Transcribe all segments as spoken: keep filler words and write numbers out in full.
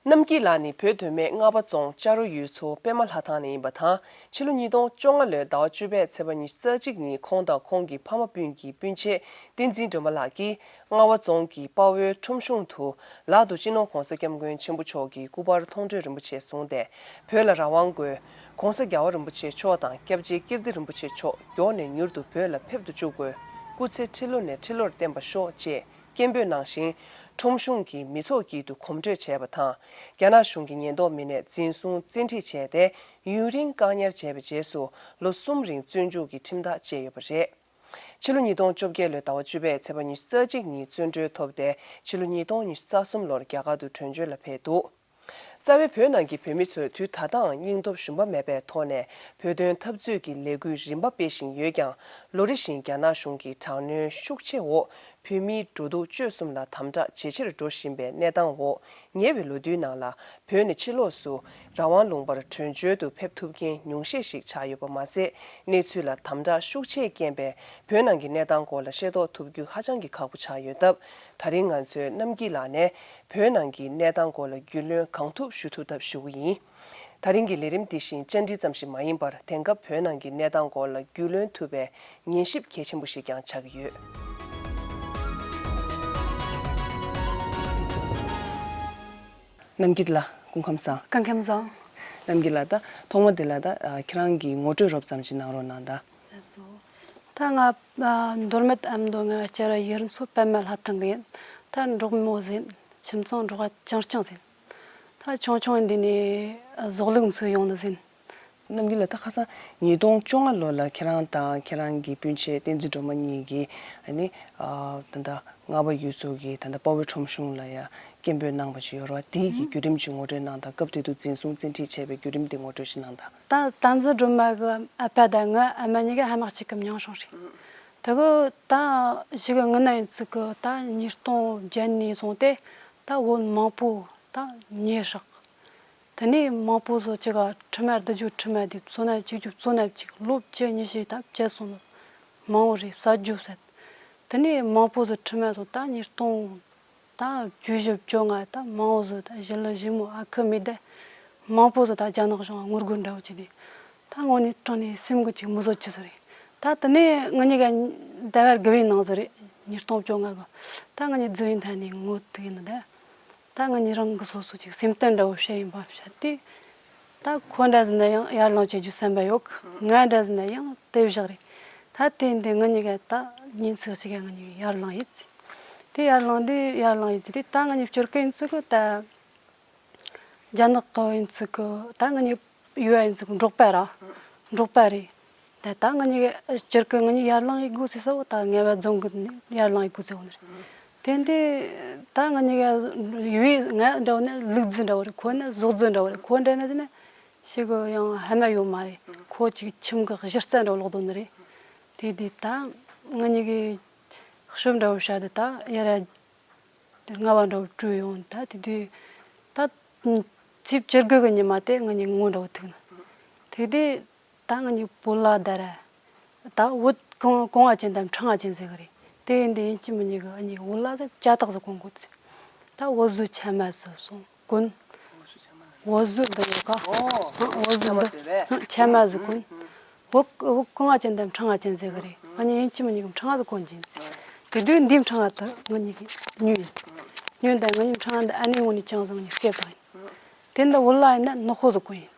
རྣམ་སྐྱིད་ལགས་ནི་བོད་མདོ་སྨད་རྔ་པ་རྫོང་ལྕགས་རོ་ཡུལ་ཚོ་པད་མ་ལྷ་ཐང་ནས་ཡིན་པ་དང་། ཕྱི་ལོ་ཉིས་སྟོང་བཅོ་ལྔ་ལོའི་ཟླ་བ་བཅུ་པའི་ཚེས་པ་ཉི་ཤུ་རྩ་གཅིག་ཉིན་ཁོང་དང་ཁོང་གི་ཕ་མ་སྤུན་གྱི་སྤུན་མཆེད་བསྟན་འཛིན་སྒྲོལ་མ་ལགས་ཀྱིས་རྔ་པ་རྫོང་གི་དཔའ་བོའི་ཁྲོམ་གཞུང་དུ་ལག་ཏུ་སྤྱི་ནོར་༧གོང་ས་༧སྐྱབས་མགོན་ཆེན་པོ་མཆོག་གི་སྐུ་པར་མཐོང་གྲོལ་རིན་པོ་ཆེ་བཟུང་སྟེ། བོད་ལ་རང་དབང་དགོས། ༧གོང་ས་༧རྒྱལ་བ་རིན་པོ་ཆེ་མཆོག་དང་སྐྱབས་རྗེ་ཀིརྟི་རིན་པོ་ཆེ་མཆོག་མགྱོགས་ནས་མྱུར་དུ་བོད་ལ་ཕེབས་སུ་བཅུག་དགོས། སྐུ་ཚེ་ཁྲི་ལོ་ནས་ཁྲི་ལོར་བརྟན་པར་ཤོག་ཅེས་སྐད་འབོད་གནང་ཞིང་། ཁྲོམ་གཞུང་གི་མི་ཚོགས་དཀྱིལ་དུ་གོམ་བགྲོད་བྱས་པ་དང་། རྒྱ་ནག་གཞུང་གི་ཉེན་རྟོག་མི་སྣས་འཛིན་བཟུང་བཙན་ཁྲིད་བྱས་ཏེ། ཡུན་རིང་བཀག་ཉར་བྱས་པའི་རྗེས་སུ་ལོ་གསུམ་རིང་བཙོན་འཇུག་གི་ཁྲིམས་ཐག་བཅད་ཡོད་པ་རེད། ཕྱི་ལོ་ཉིས་སྟོང་བཅོ་བརྒྱད་ལོའི་ཟླ་བ་བཅུ་པའི་ཚེས་པ་ཉི་ཤུ་རྩ་གཅིག་ཉིན་བཙོན་གྲོལ་ཐོབ་སྟེ། ཕྱི་ལོ་ཉིས་སྟོང་ཉི་ཤུ་རྩ་གསུམ་ལོར་རྒྱ་གར་དུ་བྲོས་བྱོལ་ལ་ཕེབས་འདུག། རྩ་བའི་བོད་ནང་གི་བོད་མི་ཚོས་དུས་ད་ལྟའང་སྙིང་སྟོབས་ཞུམ་པ་མེད་པའི་ཐོག་ནས་བོད་དོན་འཐབ་རྩོད་ཀྱི་ལས་འགུལ་རིམ་པ་སྤེལ་བཞིན་ཡོད་ཀྱང་། ལོ་རེ་བཞིན་རྒྱ་ནག་གཞུང་གི་དྲག་གནོན་ཤུགས་ཆེ་འོག་བོད་མིའི་འགྲོ་འདུག་སྤྱོད་གསུམ་ལ་དམ་དྲག་ཇེ་ཆེར་འགྲོ་བཞིན་པའི་གནས་སྟངས་འོག། ཉེ་བའི་ལོ་དུས་ནང་ལ་བོད་ནས་ཕྱི་ལོགས་སུ་རང་དབང་ལུང་པར་བྲོས་བྱོལ་དུ་ཕེབས་ཐུབ་མཁན་ཉུང་ཤས་ཤིག་ཆགས་ཡོད་པ་མ་ཟད། གནས་ཚུལ་ལ་དམ་དྲག་ཤུགས་ཆེས་རྐྱེན་པས། བོད་ནང་གི་གནས་སྟངས་སྐོར་ལ་ཤེས་རྟོགས་ཐུབ་རྒྱུ་ཧ་ཅང་གི་ཁག་པོ་ཆགས་ཡོད་སྟབས། ད་རིང་ང་ཚོས་རྣམ་སྐྱིད་ལགས་ནས་བོད་ནང་གི་གནས་སྟངས་སྐོར་ལ་རྒྱུས་ལོན་གང་ཐུབ་ཞུ་ཐུབ་ཐབས་ཞུ་གི་ཡིན། ད་རིང་གི་ལས་རིམ་འདི་བཞིན་བཅར་འདྲི་ཙམ་ཞིག་མ་ཡིན་པར། དེང་སྐབས་བོད་ནང་གི་གནས་སྟངས་སྐོར་ལ་རྒྱུས་ལོན་ཐུབ་པའི་ཉན་ཞིབ་གལ་ཆེན་པོ་ཞིག་ཀྱང་ཆགས་ཀྱི་ཡོད། རྣམ་སྐྱིད་ལགས་སྐུ་ཁམས་བཟང་། སྐུ་ཁམས་བཟང་། རྣམ་སྐྱིད་ལགས། ད་ཐོག་མ་དེ་ལ་ད་ཨ་ཁྱེད་རང་གི་ངོ་སྤྲོད་རོབ་ཙམ་ཞིག་གནང་རོགས་གནང་ད། ལགས་སོ། ད་ང་ཨ་མདོ་སྨད་ཨ་མདོ་ང་སྐྱ་ར་ཡུལ་ཚོ་པད་མ་ལྷ་ཐང་གི་ཡིན། ད་འབྲོག་མོ་ཟིན། ཁྱིམ་ཚང་འབྲོག་པ་རྐྱང་རྐྱང་ཟིན། ད་ཆུང་ཆུང་འདི་ནས་ཨ་ཟོག་ལུག་འཚོ་ཡོང་ནི་ཟིན། རྣམ་སྐྱིད་ལགས། ད་ཁ་སང་ཉིས་སྟོང་བཅོ་ལྔ་ལོ་ལ་ཁྱེད་རང་དང་ཁྱེད་རང་གི་སྤུན་མཆེད་བསྟན་འཛིན་སྒྲོལ་མ་གཉིས་ཀྱིས་ཨ་ནི་ཨ་ད་ལྟ་རྔ་པ་ཡུལ་ཚོ་གི་ད་ལྟ་དཔའ་བོའི་ཁྲོམ་གཞུང་ལ་ཡ་སྐད་འབོད་གནང་བ་ཞིག་ཡོད་རེད་བ། དེའི་གི་བརྒྱུད་རིམ་ཅིག་ངོ་སྤྲོད་གནང་དང་། སྐབས་དེ་དུས་འཛིན་བཟུང་བཙན་ཁྲིད་བྱས་པའི་བརྒྱུད་རིམ་དེ་ངོ་སྤྲོད་ཞིག་གནང་དང་། ད་བསྟན་འཛིན་སྒྲོལ་མ་གི་ཨ་ཕ་དང་ངའི་ཨ་མ་གཉིས་ཀ་ཕ་མ་གཅིག་གི་མིང་སྲིང་རེད། དེ་གི་ད་གཞུག་གི་སྔོན་ན་ཡིན་ཚུལ་གི་ད་ཉིས་སྟོང་བརྒྱད་ནས་བཟུང་སྟེ་ད་བོད་མང་པོ་ད་ཉེས་བསགས། དེ་ནས་མང་པོ་ཟིག་ཅིག་ག་ཁྲིམས་མ་བསྡུ་རྒྱུ་ཁྲིམས་མ་བསྡུས། བཙོན་ན་བཅུག་རྒྱུ་བཙོན་ན་བཅུག། ལོ་བཅུ་ཉི་ཤུ་ད་བཅད་སོང་ནི་མང་བོ་རེད། བསད་རྒྱུ་བསད། དེ་ནས་མང་པོ་ཟིག་ཁྲིམས་མ་ཟིག་ད་ཉིས་སྟོང་ད་བཅུ་བཞི་བཅོ་ལྔ་ད་མང་བོ་ཟིག་ད་ཞི་ལི་ཞི་མོ་ཨ་ཁུ་མི་བདེ་མང་པོ་ཟིག་ད་རྒྱ་ནག་གཞུང་ངོ་རྒོལ་འདྲ་བོ་བྱས་ནས་ད་དངོས་གནས་དྲང་གནས་སེམས་གི་ཅིག་མི་བཟོད་རྒྱུ་ཟིག་རེད། ད་དེ་ནས་ང་གཉིས་ཀ་ཟླ་བ་དགུ་བའི་ནང་ཟིག་རེད། ཉིས་སྟོང་བཅོ་ལྔ་གི་ད་ང་གཉིས་རྫི་བའི་མཐའ་ནས་ངོ་ཐུག་ཡིན་ནི་ད། ད་ང་གཉིས་རང་གི་སོ་སོ་ཅིག་སེམས་གཏམ་འདྲ་བོ་བཤད་ཡིན་པ་བཤད་དེ། ད་ཁོ་འདྲ་ཟིག་ན་ཡང་ཡར་ལངས་བྱེད་རྒྱུ་བསམ་པ་ཡོད་གི། ང་འདྲ་ཟིག་ན་ཡང་དེ་བཞག་རེད། ད་དེ་འདི་ང་གཉིས་ཀ་ད་ཉིན་ཚེག་ཅིག་ག་ང་གཉིས་ཡར་ལངས་ཡིན་ཟིག། དེ་ཡར་ལངས་དེ་ཡར་ལངས་ཡིན་ཟིག་དེ་ད་ང་གཉིས་སྤྱིར་གི་ཡིན་ཚུལ་གི་ད་རྒྱ་ནག་གི་ཡིན་ཚུལ་གི་ད་ང་གཉིས་ཡུལ་བ་ཡིན་ཚུལ་གི་འབྲོག་པ་ར། འབྲོག་པ་རེད། ད་ད་ང་གཉིས་ཀ་སྤྱིར་གི་ང་གཉིས་ཡར་ལངས་ཡི་དགོས་ཟེར་ས་བོ་ད་ངལ་བ་རྫོང་གི་ཡར་ལངས་ཡི་དགོས་ཟེར་བོ་ནི་རེད། དེ་འདི་ད་ང་གཉིས་ཀ་ཡུལ་ང་འདྲ་བོ་ནི་ལུག་རྫི་འདྲ་བོ་རེད། ཁོ་ནི་ཟོག་རྫི་འདྲ་བོ་རེད། ཁོ་འདྲ་ན་ཟེར་ན་ཞིག་གི་ཡང་ཧ་མ་ཡོད་མ་རེད། ཁོ་ཅིག་ཁྱིམ་གི་གཞི་རྩ་འདྲ་བོ་ལོག་དོ་ནི་རེད། དེ་འདི་ད་ང་གཉིས་ཀའི་ཤོབ་འདྲ་བོ་བྱ་དེ་ད་ཡར་ར་དེ་རྔ་བ་འདྲ་བོ་བྲོས་ཡོང་། ད་དེ་དུས་ད་ཚེས་བཅུ་དགུ་གི་ཉི་མ་དེ་ང་གཉིས་ངོ་འདྲ་བོ་ཐུག་ནི། དེ་དུས་ད་ང་གཉིས་བོད་ལྭ་དར་ད་བོད་གོང་གོང་བ་ཅན་དང་ཕྲེང་བ་ཅན་ཟེར་གི་རེད། དེ་ཡིན་དུས་ཡིན་གཅིག་མིན་གཉིས་གི་ཨ་ནི་བོད་ལྭ་དེ་ལྕགས་ཐག་ཟིག་གོན་དགོས་ཚེ། ད་བོད་བཟོའི་ཆ་མ་ཟིག་སོང་གོན། བོད་བཟོ་འདི་ཡོད་ཀ། ཨོ། བོད་བཟོ་འདི་ཆ་མ་ཟིག་གོན། བོད་བོད་གོང་བ་ཅན་དང་ཕྲེང་བ་ཅན་ཟེར་གི་རེད། ང་གཉིས་ཡིན་གཅིག་མིན་གཉིས་ཀྱི་ཕྲེང་བ་ཟིག་གོན་གྱིན་ཟེར། དེ་དུས་འདིའི་ཕྲེང་བ་དེ་ང་གཉིས་ཀྱིས་ཉོས་ཡིན། ཉོས་དང་ང་གཉིས་ཕྲེང་བ་འདི་ཨ་ནེ་ངོ་ནས་ཅང་ཟིག་ང་གཉིས་སྐྱེས་བཏང་ཡིན། དེ་འདི་བོད་ལྭ་ཡིན་ན་ནག་པོ་ཟིག་གོན་ཡིན།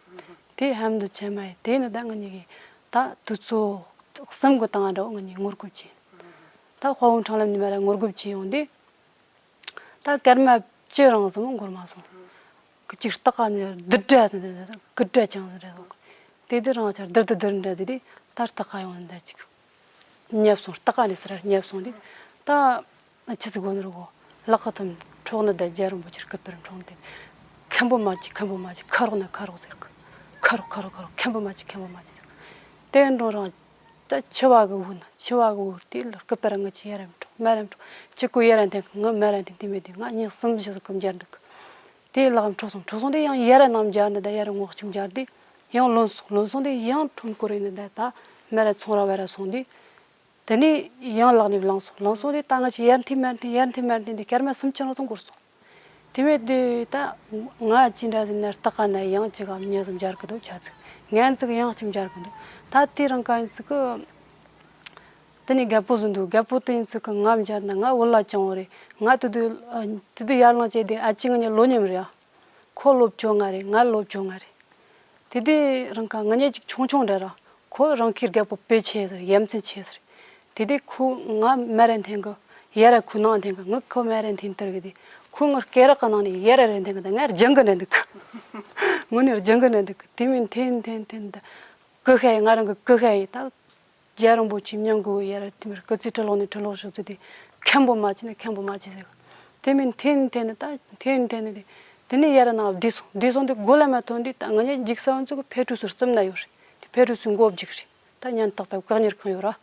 དེ་ཧམ་འདི་ཆ་མ་ཡིན། དེ་ནི་ད་ང་གཉིས་ཀྱིས་ད་དུས་ཚོད་གསུམ་གི་སྟེང་འདྲ་བོ་ང་གཉིས་ངོ་རྒོལ་བྱས་ཡིན། ད་དཔའ་བོ་འཕྲང་ལམ་ནས་མར་ར་ངོ་རྒོལ་བྱས་ཡོང་དུས། ད་སྐར་མ་བཅུ་རིང་ཙམ་འགོར་མ་སོང་། ཁོ་ཅིག་སྟག་ཁ་ནས་རྡུལ་སྒྲ་ཟེར་ནས་རེད་སོང་། རྐུབ་སྒྲ་ཅང་ཟེར་རེད་སོང་། དེ་དུས་རང་ཅག་རྡུལ་དུ་རྡུལ་འདྲ་དེ་དུས་ད་སྟག་ཁ་ཡོང་ནས་ད་ཅིག་བརྙབས་སོང་། སྟག་ཁ་ནས་ཟེར་བརྙབས་སོང་དུས་ད་ཆི་ཟིག་དགོས་ནི་རེད་གོ། ལག་གི་ཐོམ་འཕྲོག་ནི་ད་རྒྱལ་རིན་པོ་ཆེར་སྐུ་པར་འཕྲོག་ནི་དེ་མཁན་པོ་མ་བྱེད་མཁན་པོ་མ་བྱེད་ཁ་རོག་ན་ཁ་རོག་ཟེར་གི། ཁ་རོག་ཁ་རོག་ཁ་རོག་མཁན་པོ་མ་བྱེད་མཁན་པོ་མ་བྱེད་ཟེར་གི། དེ་འགྲོ་རང་། ད་འཆི་བ་གི་འུར་ན་འཆི་བ་གི་འུར་དེ་ལ་སྐུ་པར་ང་ཆི་ཡར་ར་མི་འཕྲོག་མར་ར་མི་འཕྲོག་ཅི་གོ་ཡར་ར་འཐེན་གི། ང་མར་ར་འཐེན་དེ་མེད་དེ་ང་གཉིས་གསུམ་བཞི་ཟིག་གི་འབྱར་འདུག་གི། དེ་ལག་འཕྲོག་སོང་། འཕྲོག་སོང་དེ་ཡང་ཡར་ར་ནང་འབྱར་ནི་ད་ཡར་ར་ངོགས་ཅིག་འབྱར་དེ་ཡང་ལོན་སོང་། ལོན་སོང་དེ་ཡང་ཁྲོམ་སྐོར་ཡིན་ནི་ད་ད་མར་ར་ཚོང་ར་བར་ར་སོང་དེ། དེ་ནས་ཡང་ལག་ནས་བླངས་སོང་། བླངས་སོང་དེ་ད་ང་ཆི་ཡར་འཐེན་མར་འཐེན་ཡར་འཐེན་མར་འཐེན་དེ་སྐར་མ་སུམ་ཅུ་རིང་ཙམ་འགོར་སོང་། དེ་མེད་དེ་ད་ང་ཅི་འདྲ་ཟིན་ན་ལྟ་ག་ན་ཡང་ཅི་ག་མྱི་ཟིན་འབྱར་གི་འདུག་ཆ་ཚིག་ངན་ཚིག་ཡང་ཅི་འབྱར་གི་འདུག་ད་དེ་རང་ག་ཡིན་ཚིག་གི་དེ་ནི་རྒད་པོ་ཟིན་འདུག་རྒད་པོ་དེ་ཡིན་ཚིག་གི་ང་འབྱར་ན་ང་བུ་ལ་ཅང་བོ་རེད། ང་དུ་དུ་དུ་དུ་ཡར་ལངས་བྱས་དེ་ཨ་ཅི་ང་ཉ་ལོ་ཉམས་རེད་ཨ། ཁོ་ལོ་བཅོ་ལྔ་རེད། ང་ལོ་བཅོ་ལྔ་རེད། དེ་དུས་རང་ཁ་ང་ཉེ་ཅིག་ཆུང་ཆུང་འདྲ་ར། ཁོ་རང་ཁྱིར་རྒད་པོ་དཔེ་ཆེ་ཟེར་ཡ་མཚན་ཆེ་ཟེར། དེ་དུས་ཁོ་ང་མ་རན་འཐེན་གི་ཡ་ར་ཁོ་ནང་འཐེན་གི་ངི་ཁོ་མ་རན་འཐེན་དར་གི་དེ་ཁོ་ངི་སྐེ་རག་གི་ནང་ནས་ཡ་ར་རན་འཐེན་གི་ད་ང་རྒྱང་གི་རན་འདུག་གི་ངོ་ནས་རྒྱང་གི་རན་འདུག་གི་དེ་མིན་འཐེན་འཐེན་འཐེན་ད་ཀི་ཤ་ཡི་ང་རང་གི་ཀི་ཤ་ཡི་ད། རྒྱལ་རིན་པོ་ཆེ་མྱང་གི་ཡ་ར་དེ་མིར་སྐུ་ཚེ་ཁྲི་ལོ་ནས་ཁྲི་ལོ་ཤོག་ཚེ་དེ་མཁན་པོ་མ་བྱས་ན་མཁན་པོ་མ་བྱས་ཟེར་གི་དེ་མིན་འཐེན་འཐེན་ནི་ད་འཐེན་འཐེན་ནི་དེ་དེ་ནས་ཡ་ར་ནང་བསྡུས་སོང་བསྡུས་སོང་དེ་སྒོ་ལ་མ་ཐོན་དུས་ད་ང་ཉ་འཇིགས་ས་འོན་ཚོ་གི་ཕེ་ཁྲུ་སུར་རྩིབ་ན་ཡོད་རེད། དེ་ཕེ་ཁྲུ་སུ་མགོ་བརྒྱུག་རེད། ད་ཉན་ཏག་ཏག་བཀག་ཉར་ཁང་ཡོད་ར།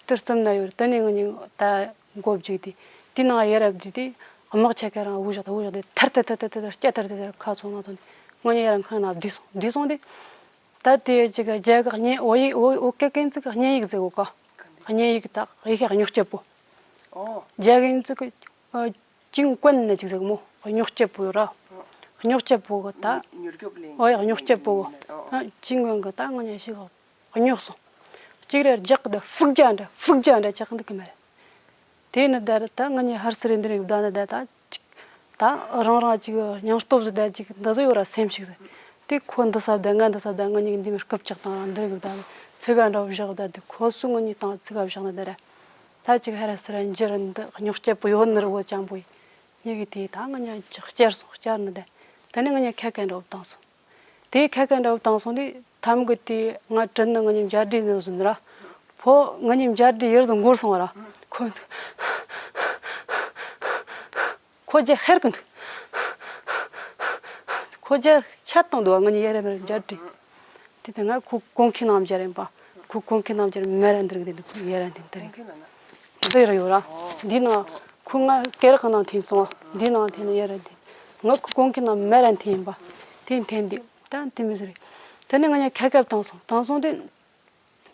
དེར་རྩིབ་ན་ཡོད་རེད། དེ་ནས་ང་ཉིད་ད་མགོ་བརྒྱུག་དེ་དེ་ནང་ཡ་ར་བསྡུས་དེ་དམག་ཆ་ཁ་རང་དབུ་ཞོག་ད་དབུ་ཞོག་དེ་ཐར་ཐར་ཐར་ཐར་ཐར་སྐྱ་ཐར་ཐར་ཐར་ཁ་ཚོང་ནང་ཐོན་དེ་ང་ཉ་ཡ་ར་ཁང་ནང་བསྡུས་སོང་བསྡུས་སོང་དེ། ད་དེ་ཅིག་རྒྱ་གི་བརྙན་འོ་ཡིག་འོ་འོ་སྐད་ཀན་ཚིག་བརྙན་ཡིག་ཟེར་གོ་ག་བརྙན་ཡིག་དག་ཡི་གེ་རྙོག་སྐྱེད་པོ། ཨོ། རྒྱ་གན་ཚིག་ཅིང་ཀོན་ནི་ཅིག་ཟེར་གོ་མོ་རྙོག་སྐྱེད་པོ་ཡོད་ར། རྙོག་སྐྱེད་པོ་གི་ད། མྱུར་སྐྱོབ་ལེན། ཨོ་ཡ་རྙོག་སྐྱེད་པོ་གི། ཨ་ཅིང་ཀོན་གི་ད་ང་ཉ་ཞིག་རྙོག་སོང་། གཅིག་རེ་རྒྱག་གི་ད་ཧྥུག་རྒྱ་འདྲ་ཧྥུག་རྒྱ་འདྲ་ཆགས་འདུག་གི་མ་རེད། དེ་ནི་ད་རེད་ད་ང་ཉ་ཧར་སི་རེ་འདི་རེ་གི་ད་ནི་ད་ད། ད་རང་རང་ཅིག་སྙིང་སྟོབས་ཟིག་ད་ཅིག་འདི་ཟིག་ཡོད་ར་སེམས་ཤིག་ཟིག་དེ་ཁོ་འདི་ས་བསྡད་ང་འདི་ས་བསྡད་ང་གཉིས་འདི་མི་སྐབས་ཅིག་དང་རང་འདི་རིགས་བསྡད་ཚིག་ག་འདྲ་བཞག་བསྡད་དེ་ཁོ་སུ་ང་གཉིས་དང་ཚིག་ག་བཞག་ན་བསྡད་ར། ད་ཅིག་ཧ་ར་སི་ར་འགྱུར་འདི་རྙོག་སྐྱེད་པོ་ཡོད་ནི་རི་བོ་ཅང་པོ་ཡིན་གི་དེ་ད་ང་གཉིས་ཅིག་བསྐྱར་སོང་བསྐྱར་ནི་བསྡད་དེ་ནས་ང་གཉིས་ཁ་སྐད་འདྲ་བོ་བཏང་སོང་། དེ་ཁ་སྐད་འདྲ་བོ་བཏང་སོང་དུས་ཐམ་གི་དེ་ང་དྲིན་ནི་ང་གཉིས་མཇལ་འདྲིས་ནི་བཟོ་ནི་ར། ཕོ་ང་གཉིས་མཇལ་འདྲིས་ཡེར་བཟོ་འགོར་སོང་བ་ར། ཁོ་ཁོ་རྒྱ་ཧེར་གི་འདུག་ཁོ་རྒྱ་ཆད་བཏང་འདུག་ང་གཉིས་ཡེར་མེར་མཇལ་འདྲིས། དེ་དེ་ང་ཁོ་གོང་ཁེ་ནང་མཇལ་རེད་པ། ཁོ་གོང་ཁེ་ནང་མཇལ་མེ་ར་འདིར་གི་དེ་འདུག་ཡེར་འདི་འདིར་གི་འདི་ར་ཡོད་ར། འདི་ནང་ཁོ་ང་སྐེ་རག་གི་ནང་འཐེན་སོང་བ། འདི་ནང་འཐེན་ན་ཡེར་འདི། ང་ཁོ་གོང་ཁེ་ནང་མེ་ར་འཐེན་ཡིན་པ། དེ་འཐེན་འདི་ད་དེ་མི་ཟེར། དེ་ནས་ང་གཉིས་ཁ་སྐད་བཏང་སོང་བཏང་སོང་དེ།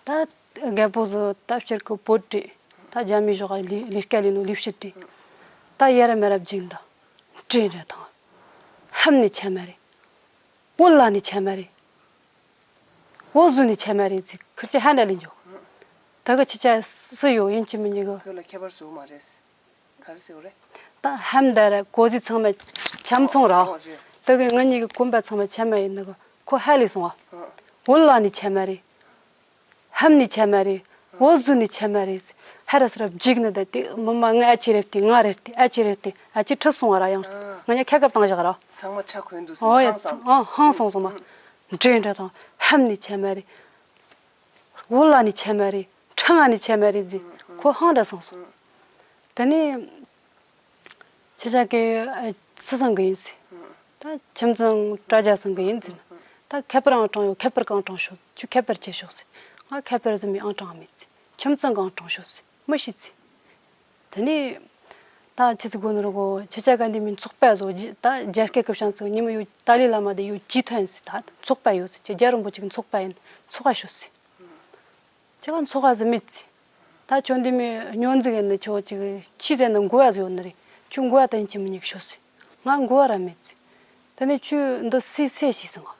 ད་རྒད་པོ་ཟིག་ད་ཕྱིར་གི་བོད་བྲིས། ད་རྒྱ་མི་ཞོགས་ལི་ལི་སྐད་ལི་ནོ་ལི་ཕྱིར་བྲིས། ད་ཡ་ར་མེ་ར་བརྗིད་འདི་བྲིས་རེད་དང་། ཧམ་ནི་ཆ་མ་རེད། འོ་ལ་ནི་ཆ་མ་རེད། འོ་ཟུ་ནི་ཆ་མ་རེད་ཟིག་ཁིར་ཅི་ཧ་འདྲ་ལི་འཇོག་ད་གི་ཁྱི་ཅག་སུ་ཡོད་ཡིན་གཅིག་མིན་གཉིས་གི་ཁྱོད་ལ་ཁྱད་པར་བཟོ་མ་རེད། ག་རེ་ཟེར་བ་རེད། ད་ཧམ་ད་ར་གོ་ཟི་ཚང་མ་ཆམ་ཚོང་ར། ཨོ་རེད། ད་གི་ང་གཉིས་གི་གོམ་པ་ཚང་མ་ཆ་མ་ཡིན་ནི་གི་ཁོ་ཧ་ལས་སོང་བ། ཨོ། འོ་ལ་ནི་ཆ་མ་རེད། ཧམ་ནི་ཆ་མ་རེད། འོ་ཟུ་ནི་ཆ་མ་རེད། ཧ་ར་སི་ར་བརྗིད་ནི་ད་དེ་མི་མ་ང་ཨ་ཅེ་རེད་དེ་ང་རེད་དེ་ཨ་ཅེ་རེད་དེ་ཨ་ཅེ་ཁྲིད་སོང་བ་ར་ཡང་ང་གཉིས་ཁ་སྐད་བཏང་བཞག་ར། ཚང་མ་ཆ་གོན་འདུག་ཨོ་ཡ་སོང་ཨ་ཧང་སོང་སོང་མ། འདྲེ་འདྲ་དང་ཧམ་ནི་ཆ་མ་རེད། འོ་ལ་ནི་ཆ་མ་རེད། ཁྲང་ང་ནི་ཆ་མ་རེད་ཟེར། ཁོ་ཧང་འདྲ་སོང་སོང་། དེ་ནས་ཁྱེད་ཅག་གི་ཨ་སུ་ཚང་གི་ཡིན་ཟེར། ད་ཁྱིམ་ཚང་དྲ་རྒྱ་ཚང་གི་ཡིན་ཟེར། ད་ཁ་པར་ཨང་གྲངས་ཡོད་ཁ་པར་གང་གྲངས་ཤོག་ཁྱོད་ཁ་པར་བྱེད་ཤོག་ཟེར། ང་ཁ་པར་ཟིན་མི་ཨང་གྲངས་མེད་ཟེར། ཁྱིམ་ཚང་གང་གྲངས་ཤོག་ཟེར། མི་ཤེས་ཟེར། དེ་ནས་ད་ཁྱེད་ཚོ་དགོན་ནོར་གོ་ཁྱེད་ཅག་ག་འདི་མི་ཚོགས་པ་བཟོ་རྒྱུ་ད་རྒྱ་སྐད་སྐབས་ཤང་ཚོ་ཉི་མ་ཡོད་ཏཱ་ལའི་བླ་མ་དེ་ཡོད་ཅི་ཐོན་ཟེར། ད་ཚོགས་པ་ཡོད་ཟེར། ཁྱེད་རྒྱལ་རིན་པོ་ཆེ་གི་ཚོགས་པ་ཡིན་ཚོགས་པ་ཤོག་ཟེར། ཁྱེད་ཀ་ཚོགས་པ་ཟིག་མེད་ཟེར། ད་ཁྱོད་འདི་མི་སྨྱོ་འཛུགས་ཡིན་ནི་ཁྱོད་ཅིག་ཁྱི་ཟེར་ནི་མགོ་བ་ཟིག་ཡོད་ནི་རེད། ཁྱོད་མགོ་བ་དེ་ཅི་མི་ཉིག་ཤོག་ཟེར། ང་མགོ་བ་ར་མེད་ཟེར། དེ་ནས་ཁྱོད་འདི་སུས་སུས་ཤེས་སོང་ང་།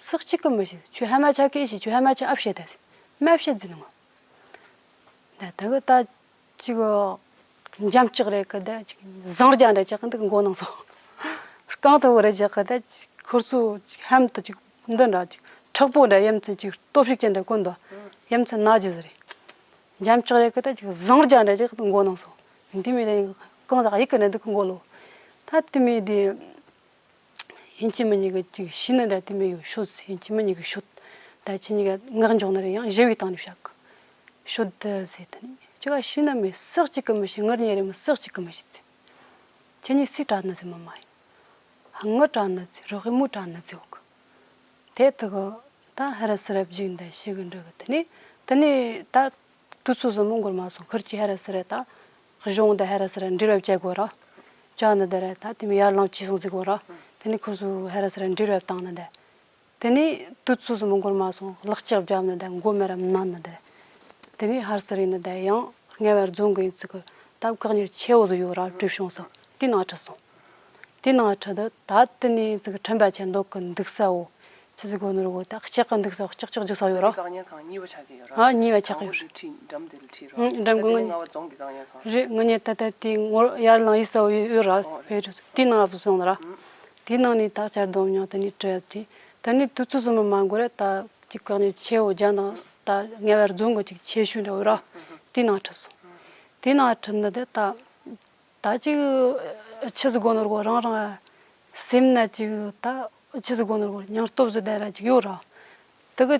སུ་གཅིག་གི་མི་ཤེས། ཁྱོད་ཧ་མ་ཆ་གིས་ཤེས། ཁྱོད་ཧ་མ་ཆ་ཨ་བཤད་ད་ཟེར། མ་བཤད་ཟེར་ནི་ང་། ད་ད་གི་ད་ཅིག་འཇམ་ལྕག་རེད་གི། ད་ཅིག་ཟངས་རྒྱ་འདྲ་ཅིག་གི་འདི་གི་མགོ་ནང་སོང་། རྐང་ཐུ་བོ་རེད་ཅིག་གི། ད་ཅིག་ཁུར་ཚོ་ཅིག་ཧམ་དུ་ཅིག་འདི་འདྲ་ཅིག་མཁྲེགས་པོ་འདྲ་ཡ་མཚན་ཅིག་སྟོབས་ཤུགས་ཅན་འདྲ་གོ་འདུག་ཡ་མཚན་ན་ཅི་ཟིག་རེད། འཇམ་ལྕག་རེད་གི། ད་ཅིག་ཟངས་རྒྱ་འདྲ་ཅིག་གི་མགོ་ནང་སོང་། འདི་མི་ལ་རྐང་ཐག་ཡིག་གི་འདྲ་འདི་གི་མགོ་ལོ། ད་དེ་མི་དེ། ཡིན་གཅིག་མིན་གཉིས་ཀྱི་ཅིག་ཤི་ན་འདྲ་དེ་མོ་ཡོད་ཤོད་ཟེར། ཡིན་གཅིག་མིན་གཉིས་ཀྱི་ཤོད། ད་ཁྱེད་གཉིས་ཀ་ངག་འཇོག་ན་རེ་ཡང་ཞི་བའི་སྟེང་ནས་བཤད་གི། ཤོད་དེ་ཟེར། དེ་ནས་ཅི་ག་ཤི་ན་མི་སུ་གཅིག་གི་མི་ཤེས། ངར་ཉེ་རེ་མི་སུ་གཅིག་གི་མི་ཤེས་ཟེར། ཁྱེད་གཉིས་སུས་དྲག་ན་ཟེར་མ་མ་ཡིན། ངར་དྲག་ན་ཟེར། རོགས་ཀྱི་མོ་དྲག་ན་ཟེར་འོག་གི། དེ་དུ་གི་ད་ཧ་ར་སི་ར་བཞིན་ད་ཤི་གི་འགྲོ་གི། དེ་ནས་དེ་ནས་ད། དུས་ཚོད་ཟིན་མོ་འགོར་མ་སོང་། ཁིར་གྱིས་ཧ་ར་སི་ར་ད་གཞུང་དང་ཧ་ར་སི་ར་འབྲེལ་བ་བྱེད་དགོས་ར། ཅག་ནི་དེ་ར་ད་དེ་མི་ཡར་ལངས་ཅི་སོང་ཟིག་གོ་ར། དེ་ནི་ཁིར་ཚོ་ཧ་ར་སི་ར་འབྲེལ་བ་བཏང་ནི་དེ། དེ་ནི་དུས་ཚོད་ཟིན་མོ་འགོར་མ་སོང་། ལག་ལྕགས་བརྒྱབ་ནི་དེ་མགོ་མེ་ར་མནན་ནི་དེ། དེ་ནི་ཧར་སི་རི་ནི་དེ་ཡང་ངེས་པར་རྫོང་གི་ཡིན་ཚིག་གི་ད་བཀག་ཉར་ཆེ་བོ་ཟིག་ཡོད་ར། བྲིས་བྱུང་སོང་དེ་ནང་ཁྲིད་སོང་། དེའི་ནང་ཁྲིད་དུ་ད་དེ་ནས་ཅིག་ཁྲིམས་པ་ཆེ་མདོག་གི་འདུག་ས་འོ། ཆི་ཟིག་གོ་ནོར་གོ་ད་ལྕགས་ཀྱི་འདུག་ས་ལྕགས་ལྕགས་རྒྱུག་ས་ཡོད་ར། བཀག་ཉར་ཁང་གཉིས་པ་ཆགས་ཀྱི་ཡོད་ར། ཨ་གཉིས་པ་ཆགས་ཀྱི་ཡོད་ར། དང་པོ་འདི་ཁྲིད་འགྲམ་འདི་ལ་ཁྲིད་ར། ཨང་འགྲམ་གི་དེ་ནས་ལྔ་པ་རྫོང་གི་བཀག་ཉར་ཁང་རེད། ངི་ཉེ་ད་ལྟ་དེ་ངོ་ཡར་ལངས་ཡིན་ས་ཡོད་ར། ཨོ་རེད། བེད་རུ་དེའི་ནང་བུད་སོང་ལ་ར། ཨང་། དེའི་ནང་ནས་ད་གཅར་རྡུང་མྱོང་དེ་ནས་བྲལ་དེ། ད་ནི་དུས་ཚོད་སོ་མ་མ་འགོར་ར་ད་ཅིག་བཀག་ཉར་ཆེ་བོ་རྒྱ་ནག་ད་ངེས་པར་རྫོང་གི་ཅིག་ཆེ་ཤོས་འདྲ་བོ་ར། དེའི་ནང་ཁྲིད་སོང་། དེའི་ནང་ཁྲིད་ནི་དེ་ད། ད་ཅིག་ཆི་ཟིག་གོ་ནོར་གོ་རང་རང་སེམས་ན་ཅིག་ད་ཆི་ཟིག་གོ་ནོར་གོ་སྙིང་སྟོབས་ཟིག་ལྡན་ར་ཅིག་ཡོད་ར། དེ་གི་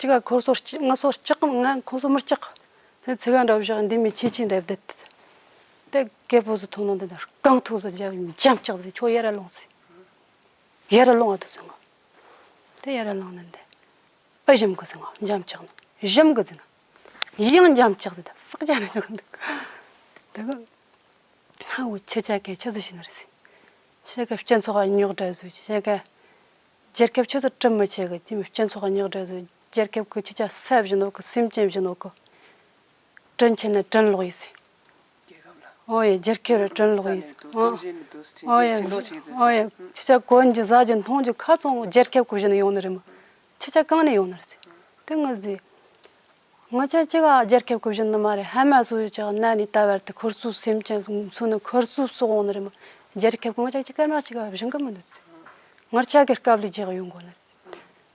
ཅིག་ག་ཁོར་སོ་ཅིག་ང་སོ་ཅིག་ང་ཁོང་སོ་མི་ཅིག་དེ་ཚེ་ག་འདྲ་བཞག་འདི་མི་ཆེ་ཆེ་འདྲ་བསྡད། དེ་གད་པོ་ཟིག་ཐོན་ནོ་འདི་ན་རྐང་ཐུག་ཟིག་རྒྱབ་འཇམ་ཅིག་ཟིག་ཁྱོད་ཡར་ར་ལོངས་ཟིག་ཡར་ར་ལོངས་ཨ་དུ་ཟིག་ང་། དེ་ཡར་ར་ལོངས་ནི་འདི་ཨ་ཞིམ་གི་ཟིག་ང་འཇམ་ཅིག་ནི་ཞིམ་གི་ཟིག་ན་ཡང་འཇམ་ཅིག་ཟིག་ད་ཕག་ཅག་ན་ཅིག་འདུག་དེ་གི་ཧ་འུ་ཁྱེད་ཅག་གིས་ཆི་ཟིག་བྱས་ནི་རེད་ཟེར། ཁྱེད་ཀྱི་སྤྱི་ཚོགས་རྙོག་དྲ་བཟོས། ཁྱེད་ཀྱི་རྒྱལ་ཁབ་ཆི་ཟིག་དྲིན་མི་ཆེ་གི་དེ་མི་སྤྱི་ཚོགས་རྙོག་དྲ་བཟོས། རྒྱལ་ཁབ་ཀྱི་ཁྱེད་ཅག་ས་བཞིན་ནོ་གི་སེམས་ཅན་བཞིན་ནོ་གི་དྲིན་ཆེ་ན་དྲིན་ལོག་ཡིན་ཟེར། རྒྱལ་ཁབ་ལ་ཨོ་ཡེ་རྒྱལ་ཁབ་ར་དྲིན་ལོག་ཡིན་ཟེར། ཨོ་ཡེ་ཨོ་ཡེ་ཁྱེད་ཅག་གོན་གྱི་ཟ་གྱི་འཐུང་གྱི་ཁ་ཚང་རྒྱལ་ཁབ་ཀྱི་བཞིན་ཡོང་ནི་རེད་མ། ཁྱེད་ཅག་གང་ནས་ཡོང་ནི་རེད་ཟེར། དེ་ངི་ཟེར། ང་ཅག་ཅིག་ཨ་རྒྱལ་ཁབ་ཀྱི་བཞིན་ནི་མ་རེད། ཧ་མ་སོ་ཡོད་ཅག་ན་ནི་ད་བར་དུ་ཁོར་སུ་སེམས་ཅན་སུ་ནི་ཁོར་སུ་སོག་འོང་ནི་རེད་མ། རྒྱལ་ཁབ་ཀྱི་ང་ཅག་ཅིག་ག་ན་ཅིག་ཨ་བཞིན་གི་མི་འདུག་ཟེར། ངར་ཅག་གི་སྐབས་ལས་རྒྱག་ཡོང་དགོ་ནི་རེད།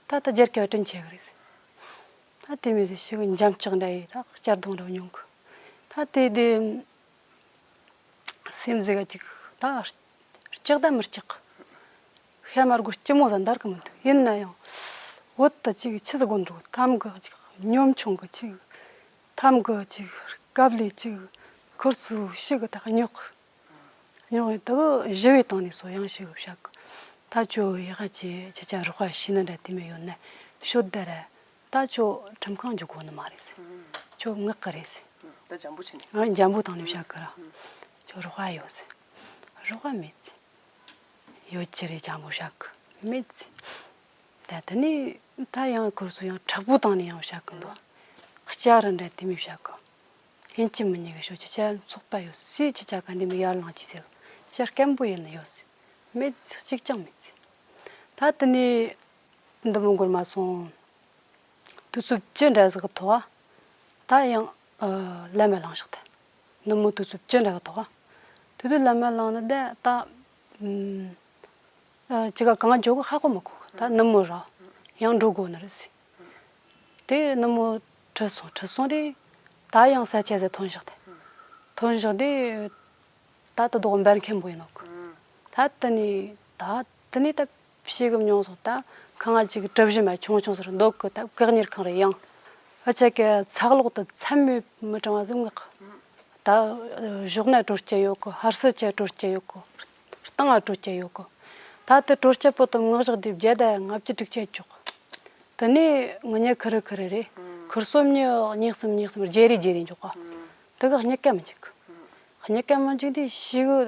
ད་ད་རྒྱལ་ཁབ་དྲིན་ཆེ་གི་རེད་ཟེར། ད་དེ་མི་ཟེར་ཞིག་འཇམ་ལྕག་འདྲ་ཡིན་ད་གཅར་རྡུང་ར་མྱོང་གི། ད་དེ་དེ། སེམས་ཟིག་ག་ཅིག་ད་ལྕགས་ད་མི་ལྕགས། ཤ་མར་གོ་ལྕི་མོ་ཟ་འདར་གི་མི་འདུག་ཡིན་ན་ཡང་། བོད་ད་ཅིག་ཆི་ཟིག་གོ་འགྲོ་ཐམ་གི་ཅིག་ཉོམ་ཆུང་གི་ཅིག་ཐམ་གི་ཅིག་སྐབས་ལས་ཅིག་ཁུར་སུ་ཤི་གི་ད་རྙོག་རྙོག་ཡིན་ད་གི་ཞི་བའི་སྟེང་ནས་སོ་ཡང་ཤི་གི་བཤད་གི། ད་ཅོ་ཡི་ཧ་ཅེ་ཆ་ཆ་རོགས་པ་ཤི་ན་འདྲ་དེ་མི་ཡོད་ན་ཤོད་ད་ར། ད་ཁྱོད་ཁྲིམས་ཁང་འཇུག་དགོས་ནི་མ་རེད་ཟེར། ཁྱོད་ངག་གི་རེད་ཟེར། ད་འཇམ་པོ་བྱས་ནས། ཨ་འཇམ་པོ་བཏང་ནས་བཞག་གི་ར། ཁྱོད་རོགས་པ་ཡོད་ཟེར། རོགས་པ་མེད་ཟེར། ཡོད་ཀྱི་རེད་འཇམ་པོ་བཞག་གི་མེད་ཟེར། ད་དེ་ནས་ད་ཡང་ཁོར་སུ་ཡང་དྲག་པོ་བཏང་ནས་ཡང་བཞག་གི་འདུག་སྐྱ་ར་འདྲ་དེ་མི་བཞག་གི། ཡིན་གཅིག་མིན་གཉིས་ཀྱི་ཤོད་ཀྱི་ཁྱེད་ཚོགས་པ་ཡོད་སྲིད་ཀྱི་ཅག་ག་འདི་མི་ཡར་ལངས་ཀྱི་ཟེར། ཁྱེད་སྐམ་པོ་ཡིན་ནི་ཡོད་ཟེར། མེད་ཟེར་གཅིག་ཀྱང་མེད་ཟེར། ད་དེ་ནས་འདི་མོ་འགོར་མ་སོང་། དུས་ཚོད་ཅི་འདྲ་ཟིག་གི་ཐོག་ད་ཡང་ལམ་མ་ལངས་ཤག་ད་ནུབ་མོ་དུས་ཚོད་ཅི་འདྲ་གི་ཐོག་དེ་དུས་ལམ་མ་ལངས་ནི་ད་ད་ཅི་ག་གང་འཇོག་གི་ཧ་གོ་མི་གོ་ད་ནུབ་མོ་ར་ཡང་འགྲོ་དགོ་ནི་རེད་ཟེར། དེ་ནུབ་མོ་ཁྲིད་སོང་ཁྲིད་སོང་དེ་ད་ཡང་ས་ཆ་ཟིག་ཐོན་ཤག་ད་ཐོན་ཤག་དེ། ད་དུ་དོག་འབར་མཁན་པོ་ཡིན་ནོ་གི། ད་དེ་ནས་ད་དེ་ནས་ད་ཕྱི་གི་མྱོང་སོང་ད་ཁང་ང་ཅིག་གྲུ་བཞི་མ་ཆུང་ཆུང་ཟེར་འདུག་གི་ད་བཀག་ཉར་ཁང་རེད་ཡང་། ཨ་ཅག་གི་ཚགས་ལོག་ཏུ་མཚམས་མེད་མི་གྲང་བ་ཟིག་ངག་གི། ད་གཞོགས་ན་དྲོ་སྐྱེ་ཡོད་གི་ཧར་སི་ཅ་དྲོ་སྐྱེ་ཡོད་གི། སྟེང་ང་དྲོ་སྐྱེ་ཡོད་གི། ད་དེ་དྲོ་སྐྱེ་པོ་དུ་ངག་བཞག་དེ་བརྒྱ་དང་ལྔ་བཅུ་དྲུག་ཅུ་ཡོད་གི། དེ་ནས་ང་ཉལ་ཁི་རི་ཁི་རི་རེད། ཁིར་སོམ་ཉི་གཉིས་གསུམ་གཉིས་གསུམ་བརྗེ་རེ་བརྗེ་རེ་འཇོག་ག་དེ་ག་སྙིག་ག་མི་འཇུག་གི། སྙིག་ག་མི་འཇུག་དེ་ཤི་གི་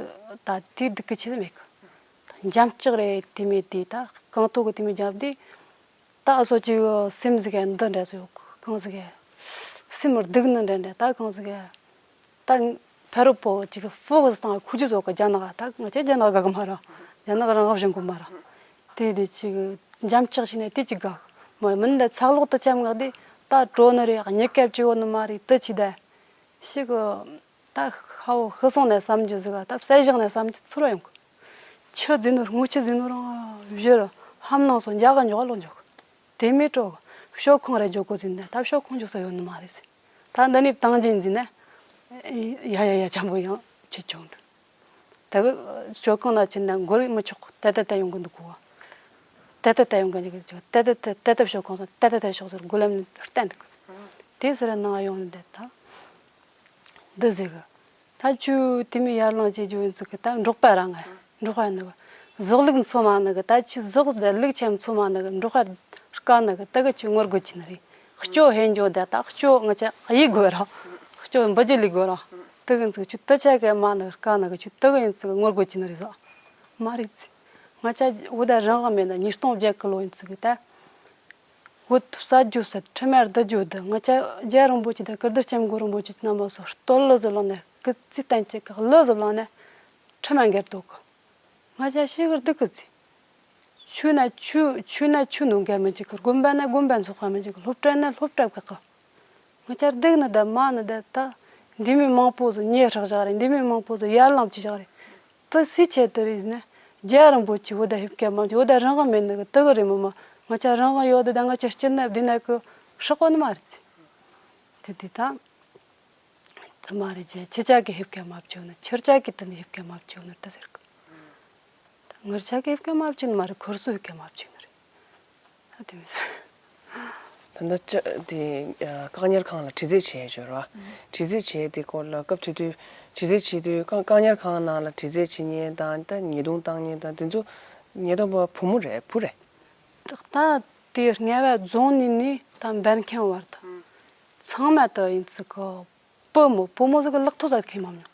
ད་དེ་སྡུག་གི་ཆེད་མེད་གི། འཇམ་ལྕག་རེད་དེ་མེད་དེ་ད་གང་ཐོག་གི་དེ་མེད་འཇམ་དེ། ད་ཨ་སོ་ཅིག་སེམས་ཟིག་ག་འདི་འདྲ་ཟིག་ཡོད་གི་གང་ཟིག་ག་སེམས་སྡུག་ནི་འདྲ་འདྲ་ད་གང་ཟིག་ག་ད་ཕ་རོལ་པོ་ཅིག་ཧྥུ་གི་སྟེང་ཁུ་ཅི་བཟོ་གི་རྒྱ་ནག་ད་ང་ཆ་རྒྱ་ནག་དགའ་གི་མ་ར། རྒྱ་ནག་རང་དབང་བཞིན་གོ་མ་ར། དེ་དེ་ཅིག་འཇམ་ལྕག་ཞིག་ནས་དེ་ཅིག་དགའ་མ་མིན་ད་ཚགས་ལོག་ཏུ་ཅམ་ངག་དེ་ད་དྲོ་ནི་རེད་སྙིག་ག་བཅུག་ནི་མ་རེད་དེ་ཅི་ད། ཤི་གི་ད་ཧ་བོ་ཧི་སོང་ནས་བསམ་རྒྱུ་ཟིག་ད་བསད་བཞག་ནས་བསམ་རྒྱུ་ཚུར་བ་ཡོང་གི། ཆུ་ཟིན་ནོ་རྔུལ་ཆུ་ཟིན་ནོ་རང་བཞུར་ཧམ་ནང་སོ་འཇག་ག་འཇོག་ལོག་འཇོག་དེ་མི་སྤྲོ་གི་ཤོག་ཁང་རེ་འཇོག་གོ་ཟིན་ནས་ད་ཤོག་ཁང་འཇོག་ས་ཡོད་ནི་མ་རེད་ཟེར། ད་འདི་ནས་བཏང་རྒྱུ་ཡིན་ཟིན་ན། ཡ་ཡ་ཡ་ཆམ་པོ་ཡང་ཆེ་ཆུང་འདུག་ད་གི་ཤོག་ཁང་ན་ཕྱིན་ན་མགོ་རིག་མི་ཆོག་ཏེ་ཏེ་ཏེ་ཡོང་གི་འདུག་གོ་ཏེ་ཏེ་ཏེ་ཡོང་གི་འདུག་གོ་ཏེ་ཏེ་ཏེ་ཏེ་ཏེ་ཤོག་ཁང་སོང་ཏེ་ཏེ་ཏེ་ཤོག་ཟེར་མགོ་ལམ་ནས་བསྟན་འདུག་དེ་ཟེར་ནང་ཡོང་ནས་བསྡད་ད། འདི་ཟེར་གི། ད་ཁྱོད་དེ་མོ་ཡར་ལངས་བྱེད་རྒྱུ་ཡིན་ཚུལ་གི་ད་འབྲོག་པ་རང་ང་། འབྲོག་པ་ནི་གི། ཟོག་ལུག་འཚོ་མ་ནི་གི་ད་ཁྱོད་ཟོག་དེ་ལུག་ཆེན་འཚོ་མ་ནི་གི་འབྲོག་པ་དཀའ་ནི་གི་ད་གི་ཁྱོད་ངོ་རྒོལ་གྱི་ནི་རེད། སྐྱོ་ཧེ་འགྱོ་དེ་ད་སྐྱོ་ང་ཆ་ཡིག་དགོས་ར། སྐྱོ་འབུ་རྒྱུ་ལུག་དགོས་ར། ད་གི་ཚུལ་ཁྱོད་ད་ཆ་གི་མ་ནི་གི་དཀའ་ནི་གི་ཁྱོད་ད་གི་ཡིན་ཚུལ་གི་ངོ་རྒོལ་གྱི་ནི་རེད་ཟོ། མ་རེད་ཚེ། ང་ཆ་འུ་ད་རང་གི་མེད་ན་ཉིས་སྟོང་བརྒྱད་གི་ལོ་ཡིན་ཚུལ་གི་ད། བོད་ཐུབ་ས་རྒྱུ་ས་ཁྲི་མར་བསྡུ་རྒྱུ་བསྡུ་ང་ཆ་རྒྱལ་རིན་པོ་ཆེ་དང་ཀིརྟི་ལྕམ་མགོན་རིན་པོ་ཆེ་རྣམ་པ་སོ་སྟོད་ལུ་ཟི་ལོ་ནས་སྐུ་ཚེ་བརྟན་ཅིག་གི་ལུ་ཟི་ལོ་ནས་ཁྲི་མ་འགེར་འདུག་གི། ང་ཅག་ཤི་གི་སྡུག་གི་ཟེར། ཆོས་ན་ཆོས། ཆོས་ན་ཆོས་འདོན་ག་མི་འཇུག་གི། དགོན་པ་ན་དགོན་པ་འཚོགས་ག་མི་འཇུག་གི། སློབ་གྲྭ་ན་སློབ་གྲྭ་བཀག་གི། ང་ཅག་སྡུག་ནི་ད་མ་ནི་ད་ད། འདི་མི་མང་པོ་ཟིག་ཉེ་ཧྲག་བཞག་རེད། འདི་མི་མང་པོ་ཟིག་ཡར་ལངས་བྱས་བཞག་རེད། ད་སུའི་ཆེད་དུ་རེད་ཟེར་ན། རྒྱལ་བ་རིན་པོ་ཆེ་བོད་ད་ཧེབ་ཀ་མ་བྱུང་། བོད་ད་རང་དབང་མེད་ནི་གི་དུ་གི་རེད། མི་མ་ང་ཅག་རང་དབང་ཡོད་དེ། ད་ང་ཅག་སྐྱིད་ན་བདེ་ན་གི་ཧྲག་གོ་ནི་མ་རེད་ཟེར། དེ་དེ་ད། དེ་མ་རེད། ཅི་ཁྱེད་ཅག་གི་ཧེབ་ཀ་མ་བྱུང་ནི། ཁྱེད་ཅག་གི་དེ་ནི་ཧེབ་ཀ་མ་བྱུང་ནི་ད་ཟེར་གི། ད་ངེད་ཅག་གི་ཧེབ་ཀ་མ་བྱུང་ནི་མ་རེད། ཁོར་སུ་ཧེབ་ཀ་མ་བྱུང་ནི་རེད། ད་དེ་མི་ཟེར། ད་ལྟ་ཅི་དེ་ཨ་བཀག་ཉར་ཁང་ལ་དྲི་རྩད་བྱས་ཡོད་རེད་བ། དྲི་རྩད་བྱས་དེ་སྐོར་ལ་སྐབས་དེ་དུས་དྲི་རྩད་བྱེད་དུས་བཀག་བཀག་ཉར་ཁང་ནང་ལ་དྲི་རྩད་བྱེད་མཁན་དང་ད་ཉེས་རྡུང་བཏང་མཁན་དང་དེ་ཚོ་ཉེས་རྡུང་པ་བུ་མོ་རེད། བུ་རེད། ད་དེ་སྔ་བ་རྫོང་ནས་ནས་ད་འབར་མཁན་བར་དུ་ཚང་མ་ད་ཡིན་ཚུལ་གི། བུ་མོ་བུ་མོ་ཟིག་གི་ལག་ཐོག་ཟ་ཁེ་མ་མྱོང་།